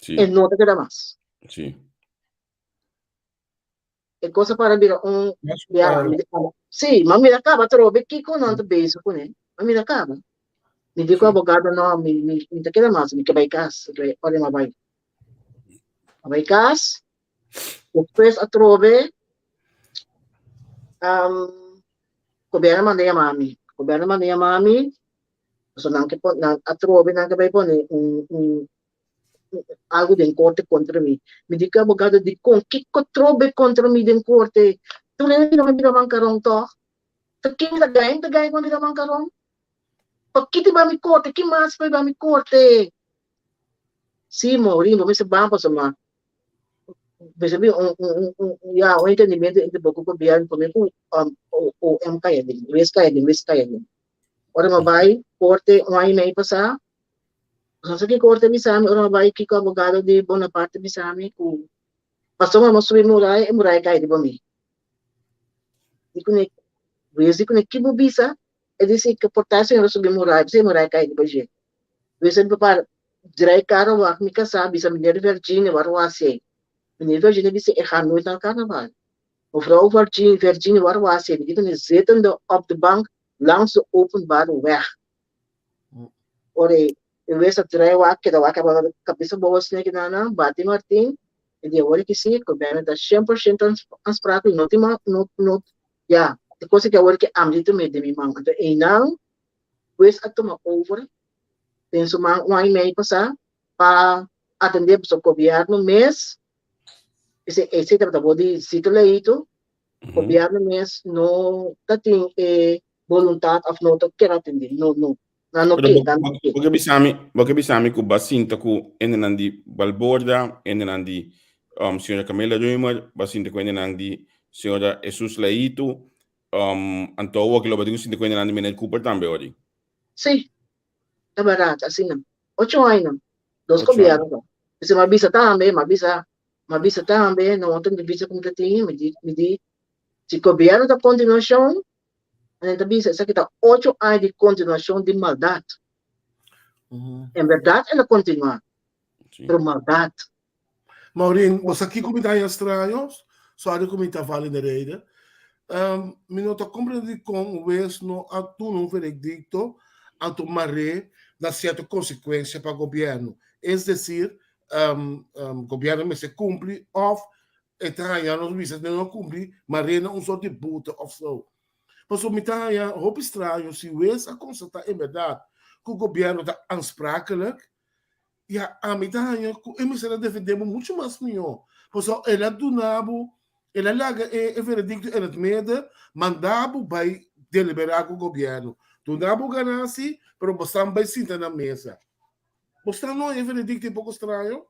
Sí. E no ta keda mas. Sí. E kos a para bira un, ya, mi di, sí, ma mira kaba atrobe kiko nan ta bezig kuné. Ma mira kaba. Mi di ku abogado, no, mi, mi, mi ta keda mas, mi ke bai kas. Mi ke bai, ora mi a bai. A bai kas, despues atrobe um, gobierno manda yama mi. Gobierno manda yama mi, pasobra nan ke pon, nan atrobe nan ke bai pone un, un, algo den korte kontra mi. Mi di ku abogado, dikon? Kiko trobe kontra mi den korte? Tur hende no me bira mankaron tòg? Ta ken ta gana? Ta gana ku mi bira mankaron? Pakiti ba mi korte? Ki mas pa ba mi korte? Sí, Maureen, bo mester ban pasobra mester bin un, un, un, un, un, ya, un entendimiento entre bo ku gobierno promé ku um, OM kaya den, wes kaya den, wes kaya den. Ora mi a bai korte un aña i mei pasá, no sa ki korte a bisa mi, ora mi a bai kiko abogado di Bonaparte bisa mi ku pasobra mi a subi muraya, e muraya kai riba mi. Di kuné, wes di kuné, ki bo bisa? E disi ku por ta e señor a subi muraya, p'esei e muraya kai riba dje. Wes a prepara drai karo wak mi kasá bisa meneer Vergine war wasi ei. Meneer Vergine bisa e ga nooit naar karnaval. Mevrouw Vergine, Vergine war wasi ei. Mi di kuné zittende op de bank langs de openbare weg. Ora e wes a drai wak keda wak aba kabesa bobo sneki nana bati Martin e di awor ki si gobierno ta 100% aansprakelijk no tin no no ya e cosa ki awor ki ami di tuma den mi man anto einan Pues a tuma over den su man un aña y medio pasá pa atendé pasobra gobièrnu mes, esei esei tabata bo di Zito Leito, gobièrnu mes no ta tin e boluntat òf no ta kere atendé, no no, nan no ke, nan no ke. Bo ke bisa mi, bo ke bisa mi ku bo a sinta ku hendenan di Balborda, hendenan di señora Camila Römer, bo a sinta ku hendenan di señora Jesus Leito, Um, anto awor ki lo bo tin ku sinti ku hendenan di Meneer Cooper tambe ori. Sí, ta bèrdat, asina. Ocho aña, dos Ocho aña. gobierno ta. P'esei m'a bisa tambe, m'a bisa, m'a bisa tambe, na otro entrevista ku mi ta tin, mi di, mi di, si gobierno ta kontinuashon, nan ta bisa esaki ta ocho aña di kontinuashon di maldat. En bèrdat el a kontinuá, Sí. pero maldat. Maureen, bo sa kiko mi ta haña straño? Sorry ku mi ta val in de rede. Mi no ta komprende dikon wes no a duna un veredikto anto mar'é na sierto konsekuensia pa gobièrnu. Es desir, gobièrnu mester kumpli òf e ta haña nos bisa si no kumpli mar'é na un sort di bute òf so. Pasobra mi ta haña hopi straño si wes a konstatá en bèrdat ku gobièrnu ta aansprakelijk, Ya, ami ta haña ku e mester a defendé bo muchu mas mihó. Pasobra el a duna bo, el a laga e veredikto en het midden, manda bo bai deliberá ku gobièrnu. Duna bo ganasi, pero bosnan bai sinta na mesa. Bosnan no e veredicto un poko straño?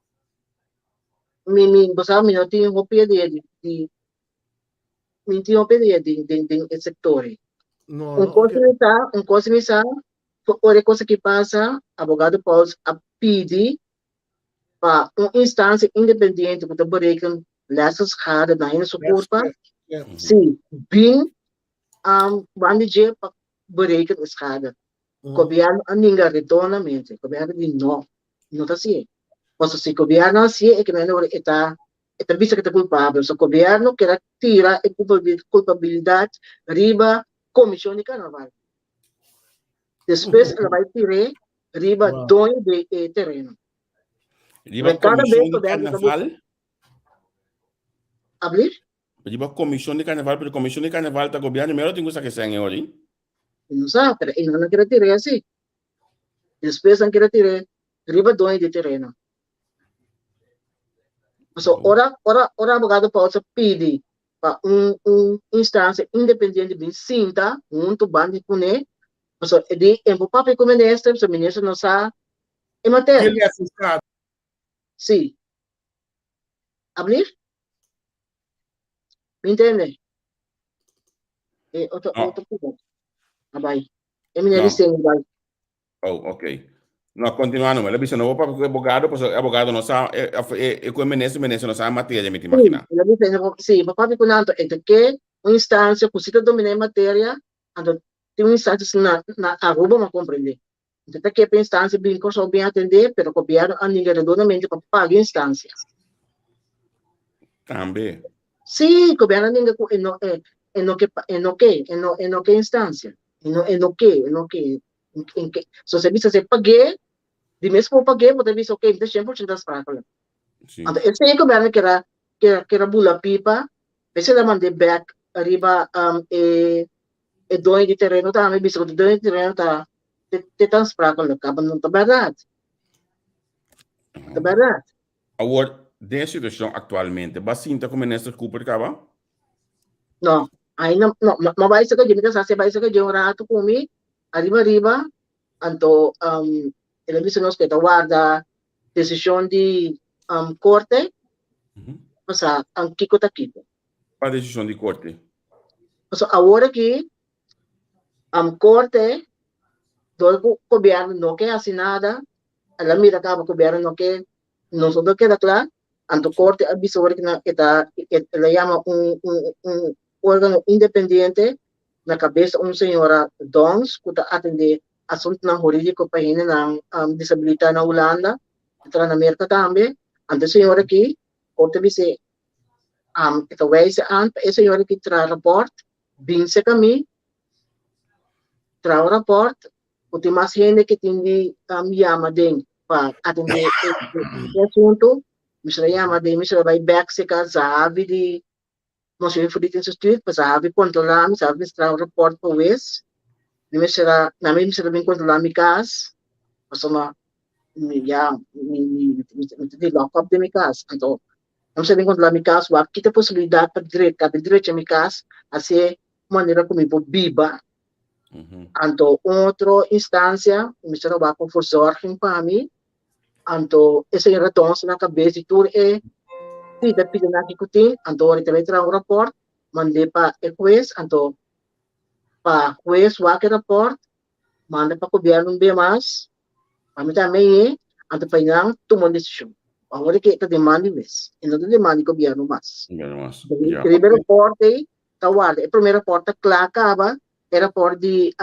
Mi, mi, bo sa, mi no tin hopi idea di, di, mi no tin hopi idea den, den, den e sector ei. No, Un no, cosa oké. mi sa, un cosa mi sa, ku ora e cosa aki pasa, abogado Pauls a pidi pa un instancia independiente ku ta bereken letselschade na hende su kurpa, si bin um, bandi dje pa bereken e schade. Gobierno a ninga redondamente, gobierno di no, no ta hasié. Pasobra si gobierno hasié e kimen ora e ta e ta bisa ku ta kulpabel. So gobierno kier a tira e kulpabilidat riba komishon di karnaval. Despues el a bai tir'é riba doño di e tereno. Riba komishon di karnaval? Ablir? Riba komishon di karnaval, pero komishon di karnaval ta gobierno mero tin ku saka esei ori. Mi no sa, pero einan nan kere tir'é asi. Despues nan kere tir'é riba doño di tereno. Pasobra ora, ora, ora abogado Paulse pidi pa un un instancia independiente bin sinta hunto banda di kuné, pasobra e di e por papia ku minister, pasobra minister no sa e materia. Sí. Ablief? Mi ntende? E otro, No. otro puto. A bai. E meneer No. di sing bai. Oh, ok. No, continua no. El a bisa no papia ku e abogado, pasobra e abogado no sa, e, of e, e ku e minister, minister no sa e materia, mi ta Sí, imagina. el a bisa, no, sí, bo papia ku nan, anto e ta ke un instancia ku si ta domina e materia, anto tin un instancia si na, na Aruba mi a comprende. Anto ta ke pa instancia bin Kòrsou bin atendé, pero gobièrnu a ninga redondamente pa paga instancia. Tambe. Sí, gobièrnu a ninga ku e no, e, e no ke, e no ke, e no, e no ke instancia. E no, e no ke, e no ke. En ke. So si a bisa si e pag'é, di mes ku bo pag'é, bo ta bisa ok, mi ta 100% aansprakelijk. Sí. Anto esei gobièrnu kera, kera, kera bula pipa, p'esei el a mand'é bèk riba e e doño di tereno tambe bisa ku e doño di tereno ta te ta aansprakelijk, kaba no ta bèrdat. No ta bèrdat. Awor, den e situashon aktualmente, bo a sinta ku Minister Cooper kaba? No, ainda no. Mi a bai saka dje, mi ta sa si a bai saka dje un ratu ku mi, ariba ariba, anto el a bisa nos ku e ta warda desishon di korte pa sa kiko ta kiko. Pa desishon di korte? Pasobra awor aki korte dor ku gobièrnu no ke hasi nada, el a mira kaba gobièrnu no ke, nos no ta keda kla, anto korte a bisa awor ki nan e ta el a yama un un un organo independiente na kabes un señora Dons ku ta atendé asuntunan hurídiko pa hendenan disabilitá na Hulanda, ta traha na Merka tambe, anto e señora aki korte a bis'é E ta wijze aan pa e señora ki traha rapport bin cerca mi, traha un rapport ku tin mas hende ke tin di yama den pa atende e asuntu. Mi a yama den, mi a bai bek cerca Zahavi di Monseñor Felipe Instituut pa Zahavi controla mi, Zahavi mester traha un rapport pa wes. Mi mester a, na mi mester a bin controla mi cas, pasobra mi ya mi mi mi ta di lock up den mi cas. Anto Mi mester bin kontrolá mi kas, wak kita posibilidat pa drecha, pa drecha mi kas, hasié manera ku mi por biba. Anto un otro instansia, mi mester a wak un verzorging pa mi, anto e señora Dons na kabes di tur e pida pidanan aki ku tin, anto ora e ta bai traha un rapòrt, mand'é pa e hues, anto pa hues wak e rapòrt, manda pa gobièrnu un bia mas, pa mi tambe e, anto pa nan tuma un desishon. Awor ke ta demanda di mes, e no ta demanda di gobièrnu mas. Gobièrnu mas, E ya. primer rapòrt ei ta warda, e primer rapòrt ta kla kaba, e rapòrt di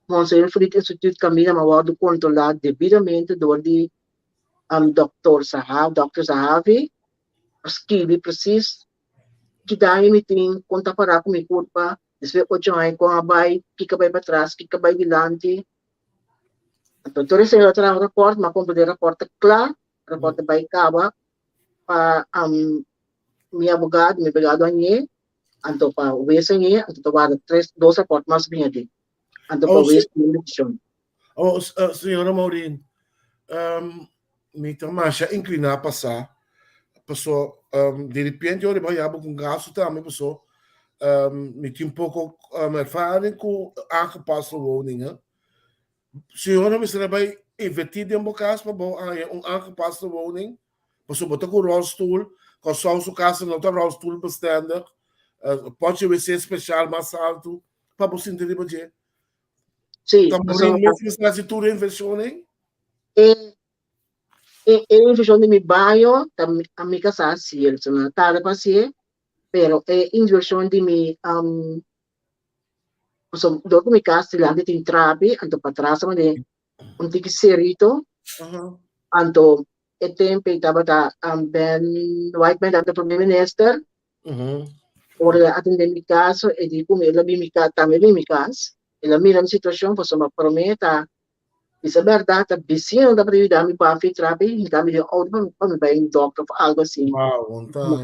Monseñor Fried Instituut kaminda a wòrdu kontrolá debidamente dor di dòkter Zahavi, dòkter Zahavi a skibi presis ki daño mi tin, kon ta pará ku mi kurpa, Despues ocho aña kon a bai, kiko a bai patras, kiko a bai dilanti. Anto tur esei lo traha un raport, mi a komprendé raport ta kla, raport ta bai kaba pa mi abogado, mi abogado a ñe, anto pa wes a ñe, anto ta warda tres, dos raport mas bin aden. Anto pa wes tuma un desishon. Oh, señora Maureen, mi ta masha incliná pa sa, paso diripiente ora bo haya bo ku un gastu tambe, paso. Mi tin poko ervaring ku aangepaste woningen. Señora mester a bai invertí den bo kas pa bo haña un aangepaste woning, pasobra bo ta ku rolstoel, Kòrsou su kas no ta rolstoelbestendig, pòchi wc spesial mas altu pa bo sinti riba dje. Sí, Ta pasobra Maureen mes mester hasi tur e invershonnan? E e invershon di mi baño ta mi kasá hasié, so no a tarda pa hasié, pero e invershon di mi pasobra dor ku mi kas dilanti tin trapi, anto patras ta mane un tiki serito, anto e tempo ei tabata Ben Whiteman tabata prome minister, ora el a atende mi kaso e di ku mi el a bin mi kas tambe bin mi kas, el a mira mi situashon pasobra prome ta bisa bèrdat ta bisiñonan tabata yuda mi bafi trapi hinka mi den outo pa mi bai un dòkter òf algu asin.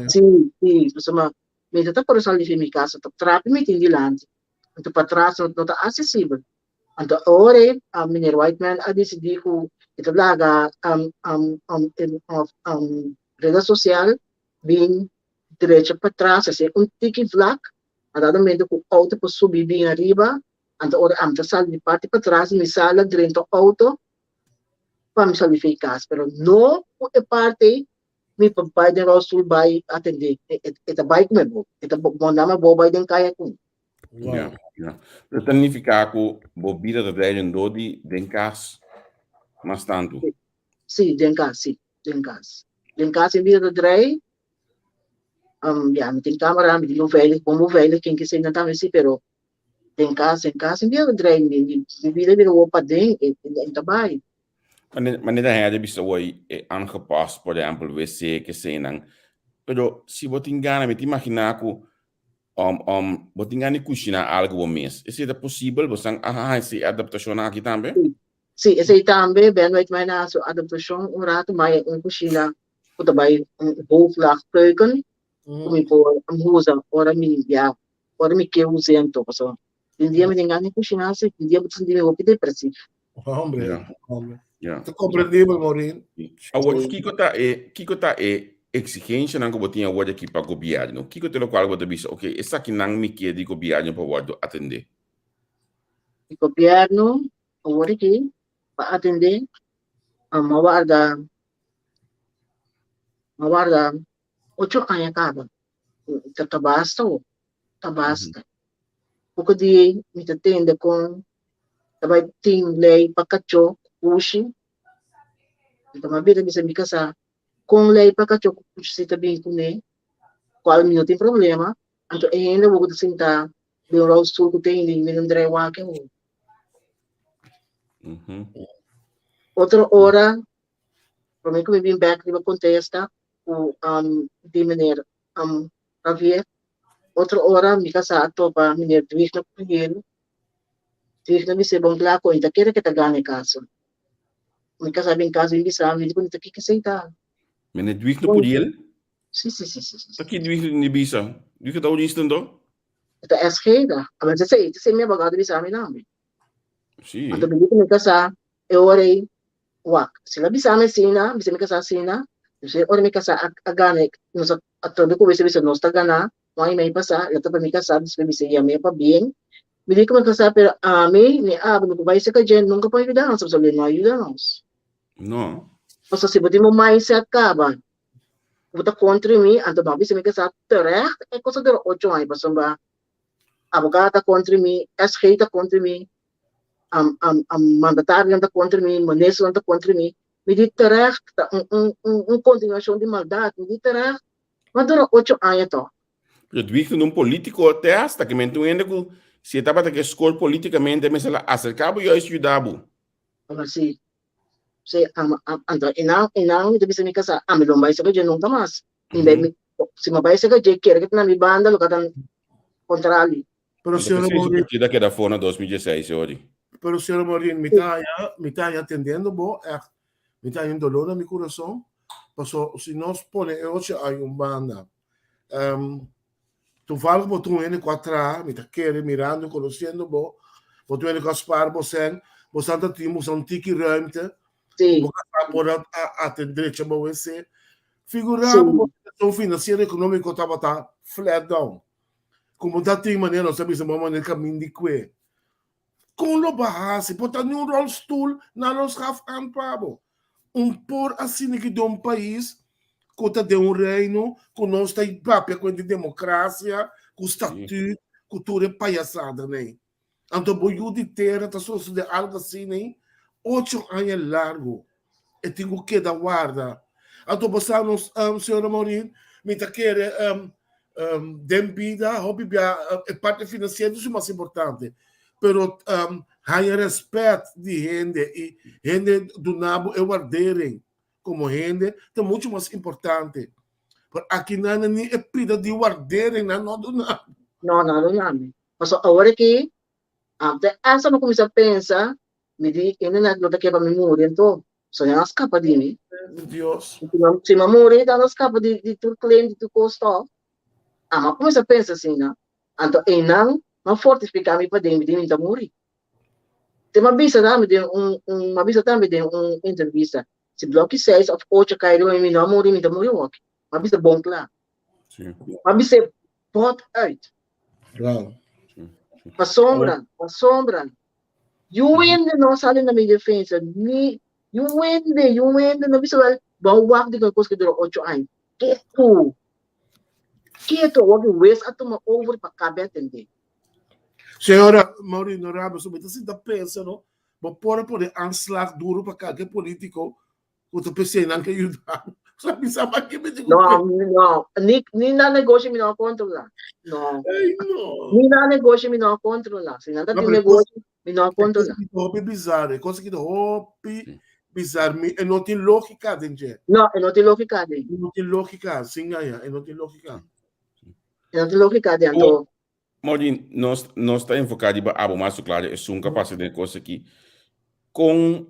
Si si pasobra Mi ta ta por sali di mi casa, ta trapi mi tin dilanti, anto patras no no ta accesibel. Anto awor ei meneer Whiteman a dicidi cu e ta laga reda social bin drecha patras, haci un tiki vlak, a dado momento cu auto por subi bin ariba, anto ora ami ta sali di parti patras di mi sala drenta auto pa mi sali fi cas, pero no cu e parti ei Mi pa bai den rolstoel bai atendé. E ta bai ku mi bo. E ta manda mi bo bai den kaya ku mi. Wow. Ja, ja. Pero ta nifiká ku bo bida ta drei rondó di den kas mas tantu. Sí, den kas, sí, den kas. Den kas mi bida ta drei. Um, ja, mi tin kamera, mi tin beveilig, bon beveilig, ken ke esei tambe sí, pero den kas, den kas mi bida ta drei. Mi, mi, mi bida bira wou paden, e, e ta bai. Manera hende bisa hoy e aangepast, por ehempel, wc, kesenan. Pero si bo tin gana, mi ta imagina ku bo tin gana di kushiná algu bo mes. Esei ta posibel? Bo san a hasi e adaptashonnan aki tambe? Sí, esei tambe. Ben weet mij na su adaptashon un ratu, ma e un kushina ku ta bai un hoofdlaag keuken ku mi por usa ora mi ya ora mi ke us'é anto. Pasobra tin dia mi tin gana di kushiná si, tin dia bo ta sinti mi hopi depresivo. Hombre, Ja. hombre. Ja. Ta comprendibel, Maureen. Awor, kiko ta e, kiko ta e exigencianan ku bo tin awor aki pa gobierno? Kiko ta lokual bo ta bisa, ok, esakinan mi ke di gobierno pa wòrdu atendé? Di gobierno awor aki pa atendé, a warda, a warda ocho aña kaba. Ta ta basta ho, ta basta. Poko di mi ta tende kon ta bai tin lei pa kachó ku pushi. Anto mi a bira bisa mi kasá, kon lei pa kachó ku pushi si ta bin kuné, kual mi no tin problema, anto e hende awor ku ta sintá den rolstoel ku ta hende mi no drai wak awor. Otro ora, promé ku mi bin bèk riba kontesta ku di meneer Javier, otro ora mi kasá a topa meneer Dwigno Curiel Digno bis'é bon kla ku e ta kere ke ta gana e kaso. Mi kasá bin kas bin bisa mi di ku no ta kiko esei ta. Mene Dwigno Puriel? Si si si si si. Ta ki Dwigno tin di bisa? Dwigno ta hurista anto? E ta SG ta. Aba ta esei, ta esei mi abogado bisa mi tambe. Si. Anto mi di ku mi kasá e ora ei Wak, si el a bisa mi asina, bisa mi kasá asina, entonces ora mi kasá a a gana, nos a a trobe ku bisa bisa nos ta gana, un aña i mei pasá, el a topa mi kasá, despues mi bisa yam'é pa bien, mi di ku mi kasá, pero ami ni abo no por bai serka dje nunka pa yuda nos, pasobra el no a yuda nos. No. Pasobra si bo tin bo mindset kaba, ku bo ta kontra mi, anto bo a bisa mi kasá terecht e kos a dura ocho aña, pasobra abogado ta kontra mi, SG ta kontra mi, mandatarionan ta kontra mi, ministernan ta kontra mi, mi di terecht, ta un, un, un, un kontinuashon di maldat, mi di terecht, ma dura ocho aña tòg. Pero Dwigno ta un politico te hasta ke men ta un hende ku si e tabata ke score politikamente mester a aserka bo juist yuda bo. Ora si, si, anto enan, enan mi ta bisa mi kasá, ami lo no bai serka dje nunka mas, mi bai, si mi bai serka dje kere ke ta na mi banda lo ka ta kontrali. Pero Anto señora p'esei su Maureen, partido a keda afó na 2016 ori. pero señora Maureen, mi ta haña, mi ta haña atendiendo bo, echt, mi ta haña un dolor na mi kurason, paso si nos pone e ocho aña un banda, um, toevallig bo ta un hende ku a traha, mi ta kere mirando, konosiendo bo, bo ta un hende ku a spaar bo sèn, bo san ta tin bo san un tiki ruimte, Sí. bo ka por a atendé drecha bo wc. Figurá Sí. bo bo situacion financiero económico tabata flat down. Komo ta tin manera nos ta bisa bo manera kamin di kue. Kon lo bo hasi? Por ta ni un rolstoel nan lo schaf aan pa bo. Un por asina ki den un pais ku ta den un reino ku nos ta papia ku di demokrasia, ku statuut, ku tur e payasadanan ei. Anto bo yu di tera ta sosode algo asina ei ocho aña largo. E tin ku keda warda. Anto bo sa nos, señora Maureen, mi ta kere den bida hopi bia e parti finansiero ta su mas importante, pero haña rèspèt di hende i hende duna bo e wardering komo hende ta muchu mas importante. Pero akinan ni e pida di wardering nan no duna bo. No, nan no duna mi. Pasobra awor aki, te asta mi a kuminsá pensa Mi di, Hende nan no ta ke pa mi muri anto, so nan a skapa di mi. Dios. Si mi a muri, nan a skapa di di tur claim, di tur kos tòg. Ami a kuminsá pensa asina. Anto einan mi a fortifiká mi paden, mi di mi ta muri. Te mi a bisa tambe den un un mi a bisa tambe den un entrevista, si bloki seis òf ocho kai riba mi, mi no a muri, mi ta muri awoki. Mi a bisa bon kla. Mi a bis'é bòt uit. Wow. Pasobra, pasobra Yu hende no sali na mi defensa, ni yu hende, yu hende no bisa wel, bo wak di kos ku dura ocho aña. Ketu! Ketu, awor ki wes a tuma over pa kabe atendé. Señora Maureen Rabes, mi ta sinta pensa no, bo por a pone aanslag duro pa kalke politico Ku ta pesei nan ke yuda bo. Sa bisa pa ke mi No, no. Ni, ni na negoshi mi no a kontrolá. No. Ay, no. Ni na negoshi mi no a kontrolá. Si nan ta tin negoshi, mi no a kontrolá. E kos ki ta hopi bizar, e kos ki ta hopi bizar, mi, e no tin lógika den dje. No, e no tin lógika den. E no tin lógika, sin gaña, e no tin lógika. E no tin lógika den, anto. Maureen, nos, nos ta enfoká riba abo mas su klaro esun ka pasa den e kos aki. Kon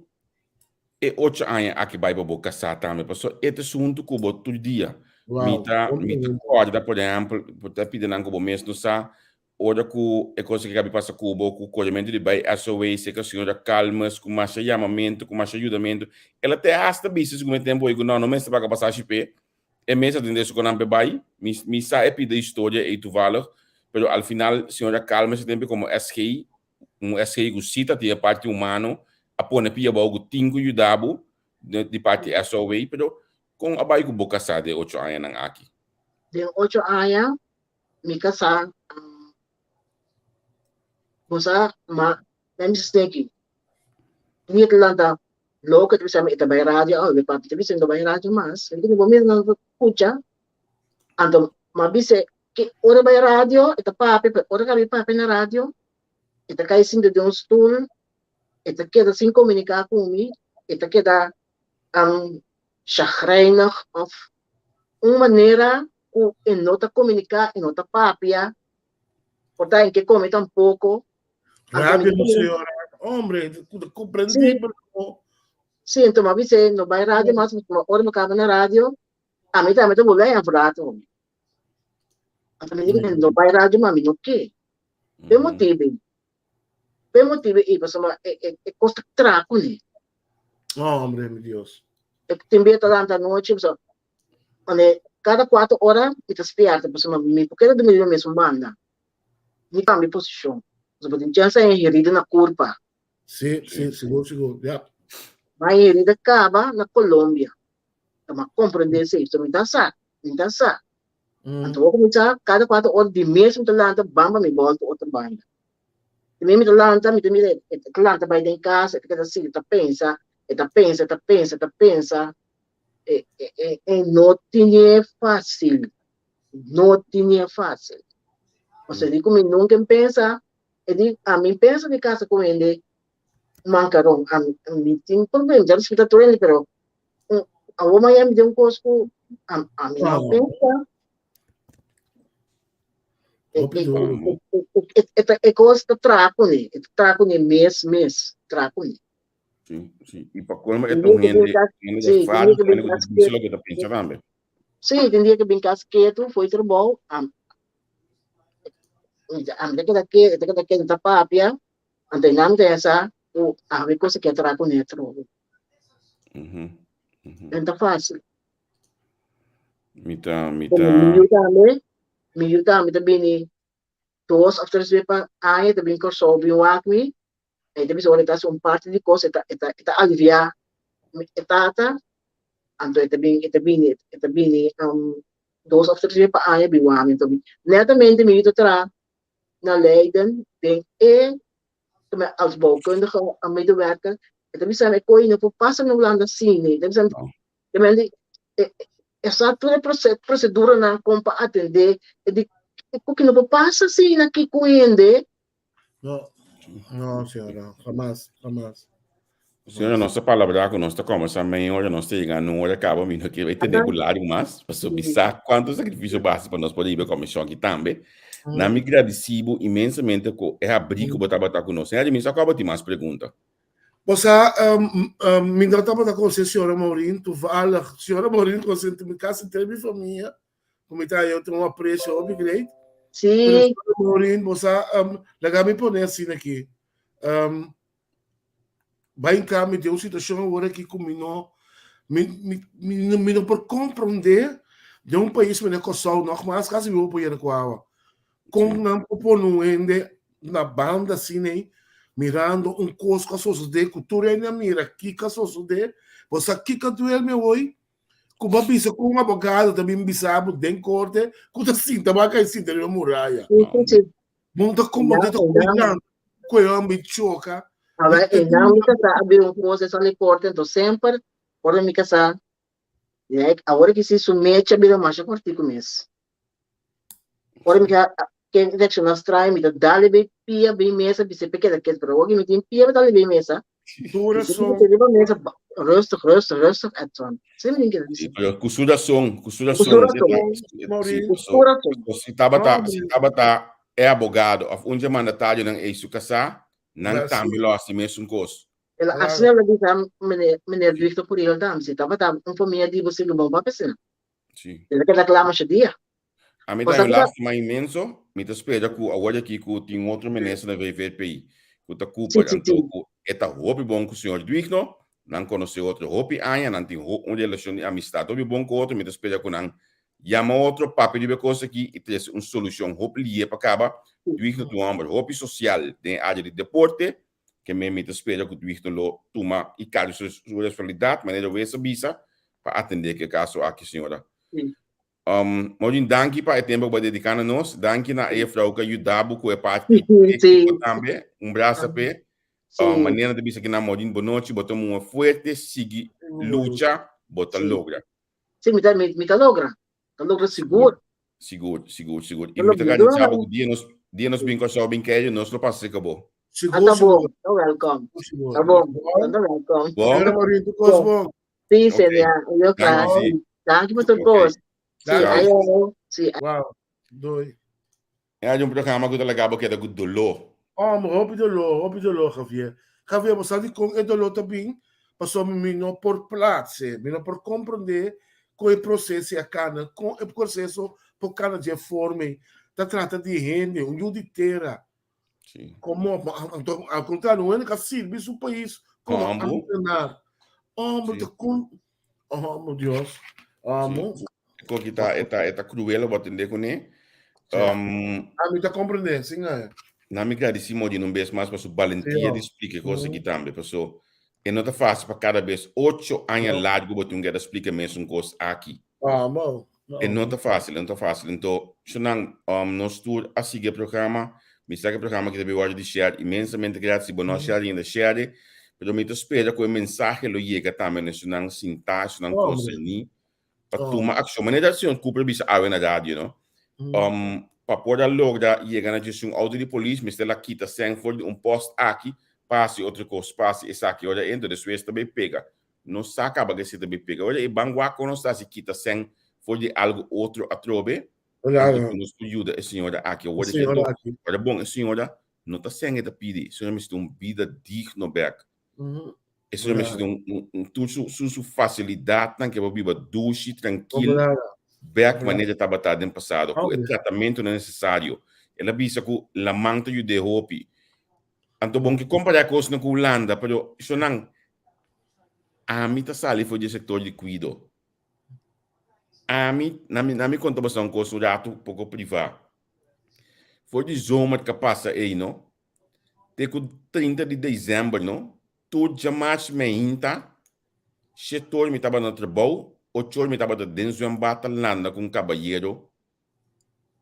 e ocho aña aki bai pa bo kasá tambe? Pasobra e ta asuntu ku bo tur dia. Mi Wow, ta, bon mi ta pregunta. kòrda, por ehèmpel, bo ta pidi nan ku bo mes no sa, ora ku e kos aki kabi pasa ku bo, ku korementu di bai SOA, serka señora Calmes, ku masha yamamentu, ku masha yudamentu. El a te hasta bisa segun e tempu ei ku no, no mester paga pasashi p'e. E mes a tende su con nan pe bay. Mi, mi sa e pida historia ey toevallig, pero al final señora Calmes a tempe como SG, un SG cu si ta tin e parti humano, a pone pia abao cu tin cu yuda bo di parti SOW, pero con a bay cu bo casa den ocho añanan aki? Den ocho aña mi casa, bo sa, ma mi a bisa esaki, mi ta lanta Loke ta bisa mi e ta bai radio awe, mi papi ta bisa mi no bai radio mas. Mi di bo mes no ta scucha. Anto mi a bisa ki ora bai radio e ta papia, pero ora ku mi papia na radio e ta kai sinta den un stoel, e ta keda sin komunika ku mi, e ta keda chagrijnig of un manera ku e no ta komunika, e no ta papia, por ta en ke kome tampoko. Rabia no señora. Hombre, comprendibel. Sí, entonces me avise, no vai radio mas, ora me acaba na radio, a mí también te volver a rato. A mí mm. no vai radio, mas no que. Pe motivo. Pe motivo e paso e e e costa traco ni. Hombre, mi Dios. E timbe ta lanta noche, so, ane cada cuatro horas mi ta spierta, paso mi porque era dormir mesmo banda. Mi cambia posicion. Pasobra bo tin chance haña herida na curpa. Sí, sí, sigur, sigur, ya. Mi haña herida caba na Colombia. Ta mi a comprende esey. So mi ta sa, mi ta sa. Anto bo cuminsa cada cuatro ora di mes mi ta lanta ban pa mi bolto otro banda. Di mes mi ta lanta, mi ta mira e ta lanta bay den cas, e ta keda sinti ta pensa, e ta pensa, e ta pensa, e ta pensa. E, e, e, e no tine facil. No tine facil. Pasobra di ku mi nunka en pensa, e di ami pensa di kasa ku hende mankaron, ami mi tin problema, mi ta respeta tur hende pero awor mañana mi tin un kos ku ami no pensa. E kos ta traha kuné, e ta traha kuné mes mes, traha kuné. Sí, sí. I pa colmo e ta un hende, hende Sí, ervaren, hende ku ta bisa loke ta pensa tambe. Sí, tin dia ke bin kas ketu fo'i trabou, am ami ta keda ketu, ta keda ketu ta papia, anto e nan ta sa ku awe kos a ke traha kuné atrobe. No ta fásil. Mi ta, mi ta. Mi yu tambe, mi yu tambe ta bini. Dos òf tres bes pa aña e ta bin Kòrsou bin wak mi. E ta bisa ora e ta hasi un parti di kos e ta e ta e ta aliviá e tata. Anto e ta bin e ta bini e ta bini dos òf tres bes pa aña bin wak mi. Anto netamente mi ta traha na Leiden den e als bouwkundige medewerker. E ta bisa mi e koe no por pasa na Hulanda asina. E ta bisa mi E men di, e, e sa tur e proceduranan kon pa atendé, e di, ku ki no por pasa asina ki ku hende. No, no, señora, jamás, jamás. Señora, nos ta palabrá ku nos ta kòmbersá mei ora, nos ta yega nun ora kaba, mi no kier bai tene ku largu mas, pasobra mi sa kuantu sakrifisio bo hasi pa nos por riba e komishon aki tambe. Na mi gradisí bo inmensamente ku e habrí ku bo tabata ku nos. Señora, mi sa ku abo tin mas pregunta. Bo sa, mi no tabata conoce señora Maureen, toevallig señora Maureen conoce casi henter mi famia, cu mi ta yo tin un aprecio hopi great. Sí. Pero señora Maureen, bo sa, laga mi pone asina aki, bai en cambio den un situacion awor aki cu mi no, mi, mi, mi, mi no por comprende den un pais manera Kòrsou, nogmaals casi mi por pone cu awa. Kon nan por pone un hende na banda asina ei, mirando un kos ku a sosodé, ku tur hende a mira kiko a sosodé? Bo sa kiko a duel mi awoi? Ku bo a bisa ku un abogado ta bin bisa bo den korte ku ta sinta bo a kai sinta riba muraya. Bo no ta komprondé ta koe nan koe hòmber choka. Awor e nan mi kasá a bira un kos e sali korte, enton semper ora mi kasá, awor ki si su mecha bira masha kòrtiku mes. Ora mi ka ken reacciona straño, mi ta dale bay pia bay mesa, bisa pe keda ketu, pero awor mi tin pia pa dale bay mesa. Tur razón. Riba mesa, rustig, rustig, rustig, Edson. Sí, mi tin keda bisa. Sí, pero ku su razón, ku su Ku su razón. razón. Sí, Ku su razón. Si tabata, si tabata e abogado of un dje mandatarionan ei su kasá, nan tambe lo hasi mesun kos. El a asina lo bisa meneer, meneer Victor Puriel tambe, si tabata un famia di bo, si lo bon papia asina. Sí. El a keda kla masha dia. A mi ta un lástima inmenso. Mi ta spera ku awor aki ku tin otro minister na VVP ku ta Cooper anto ku e ta hopi bon ku señor Duigno. Nan konosé otro hopi aña, nan tin un relashon di amistat hopi bon ku otro. Mi ta spera ku nan yama otro, papia riba e kos aki i trese un solushon hopi lihe pa kaba. Duigno ta un hòmber hopi sosial den e área di deporte. Ke men mi ta spera ku Duigno lo tuma i karga su responsabilidat, manera wes a bisa, pa atendé ku e kaso aki, señora. Maureen, danki pa e tempu ku bo a dediká na nos. Danki na e juffrouw ku a yuda bo ku e parti tékniko tambe. Un brasa p'e. Manera nan ta bisa kinan, Maureen, bo nochi, bo ta muha fuerte, sigui lucha, bo ta logra. Sí, mi ta, mi ta logra. Ta logra sigur. Sigur, sigur, sigur. I mi ta garantisa bo ku dia nos, dia nos bin Kòrsou bin keiru, nos lo pasa serka bo. Sigur, Ta bon, sigur. ta welkom. Sigur. Ta bon, ta welkom. Bon. Señora Maureen, tur kos bon. Sí, Ok. señor. Yo Danki, klaar. sí. Danki pa tur Ok. kos. Sí, Danki. ayo. Sí. Wow. Doei. E hay un programa ku ta laga bo keda ku doló. Hombre, hopi doló, hopi doló, Javier. Javier, bo sa dikon e doló ta bin? Pasobra mi no por plaatse, mi no por komprondé kon e proseso a kana, kon e proseso por kana dje forma ei. Ta trata di hende, un yu di tera. Sí. Komo, anto, al kontrario, un hende ka sirbi su pais komo ambtenaar. Hombre, Sí. ta kon, oh, Dios. Amo. Sí. Koki ta, e ta, e ta cruel bo atende kuné. Sí. A mi ta comprende, sin gaña. Na mi gradisí Modin un bes mas pa su balentia di splika e kos aki tambe, paso e no ta fásil pa kada bes ocho aña largu bo tin ku keda splika e mesun kos aki. Ah, bo. E no ta fásil, e no ta fásil. Anto, shonnan, nos tur a sigui e programa. Mi sa ku e programa aki ta bin wòrdu di share inmensamente gratis. Si bo no a share ainda, share e. Pero mi ta spera ku e mensahe lo yega tambe na esnan sintá, esnan konserní pa tuma akshon. Manera señor Cooper a bisa awe na radio, no? Pa por a logra yega na dje un outo di polis, mester la kita sèn for di un pòst aki pa hasi otro kos, pa hasi esaki. Ora e entra, despues ta bai pega. No sa kaba ke si ta bai pega. Ora e ban wak kon nos ta hasi kita sèn for di algu otro atrobe, anto ku nos por yuda e señora aki. Awor e ke Ora bon, e señora no ta sèn e ta pidi. E señora mester un bida digno bèk. E señor mester un, un, un tur su, su, su facilidadnan ke por biba dushi, trankil, bek manera tabata den pasado, ku e tratamentonan necesario. El a bisa ku laman ta yud'é hopi. Anto bon ke kompará kosnan ku Hulanda, pero shonnan, ami ta sali for di e sektor di kuido. Ami, na mi, na mi konta boso un kos un ratu poko privá. For di zomer ka pasa ei no, te ku 30 di desèmber no, tur djamars meinta, shetor mi tabata na trabou, ochor mi tabata den zwembad ta landa ku un kabayero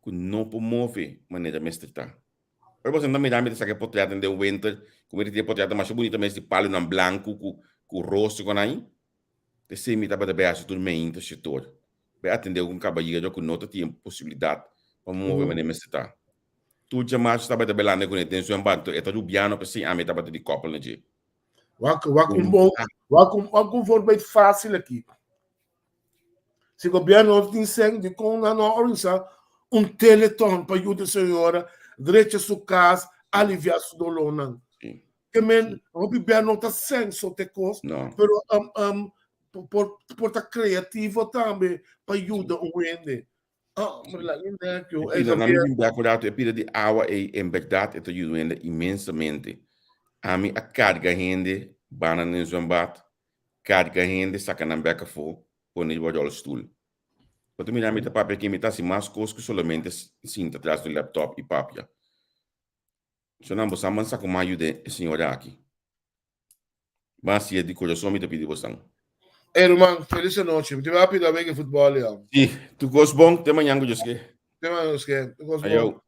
ku no por move manera mester ta. Ora boso ta mira mi ta saka e potretnan den winter, ku mi ta tira potretnan masha bunita mes di palunan blanku ku ku rosa ku nan. P'esei mi tabata bai hasi tur meinta shetor, bai atendé ku un kabayero ku no ta tin posibilidat pa move manera mester ta. Tur djamarsu tabata bai landa kuné den zwembad, anto e ta rubiano, p'esei ami tabata di kòpel na dje. Wak, wak un bon, wak un, wak un voorbeeld fácil aki. Si gobierno no tin sen, dikon nan no a organisa un teleton pa yuda e señora drecha su kas, alivia su dolornan? Sí. Ke men, hopi bia no ta sen so te kos, No. pero um, um, por, por ta creativo tambe pa yuda un hende. Ah, maar laat me nek, joh. E Hey, pida, na mi Javier. bin bek un rato, e pida di awa ei, en berdad e ta yuda un hende inmensamente. Ami a carga hende bana den zwembad, Karga hende saka nan bek afó pone riba ròlstul. Bo ta mira mi ta papia aki, mi ta hasi mas kos ku solamente sinta tras di un laptop i papia. So nan bosan ban sa kuma yuda e señora aki. Ban hasié di kurason mi ta pidi bosan. Ey ruman, felis anochi. Mi ta bai pida wega futbòl ya. Si, tur kos bon. Te mañan ku Dios ke. Te mañan ku Dios ke. Tur kos bon. Ayo.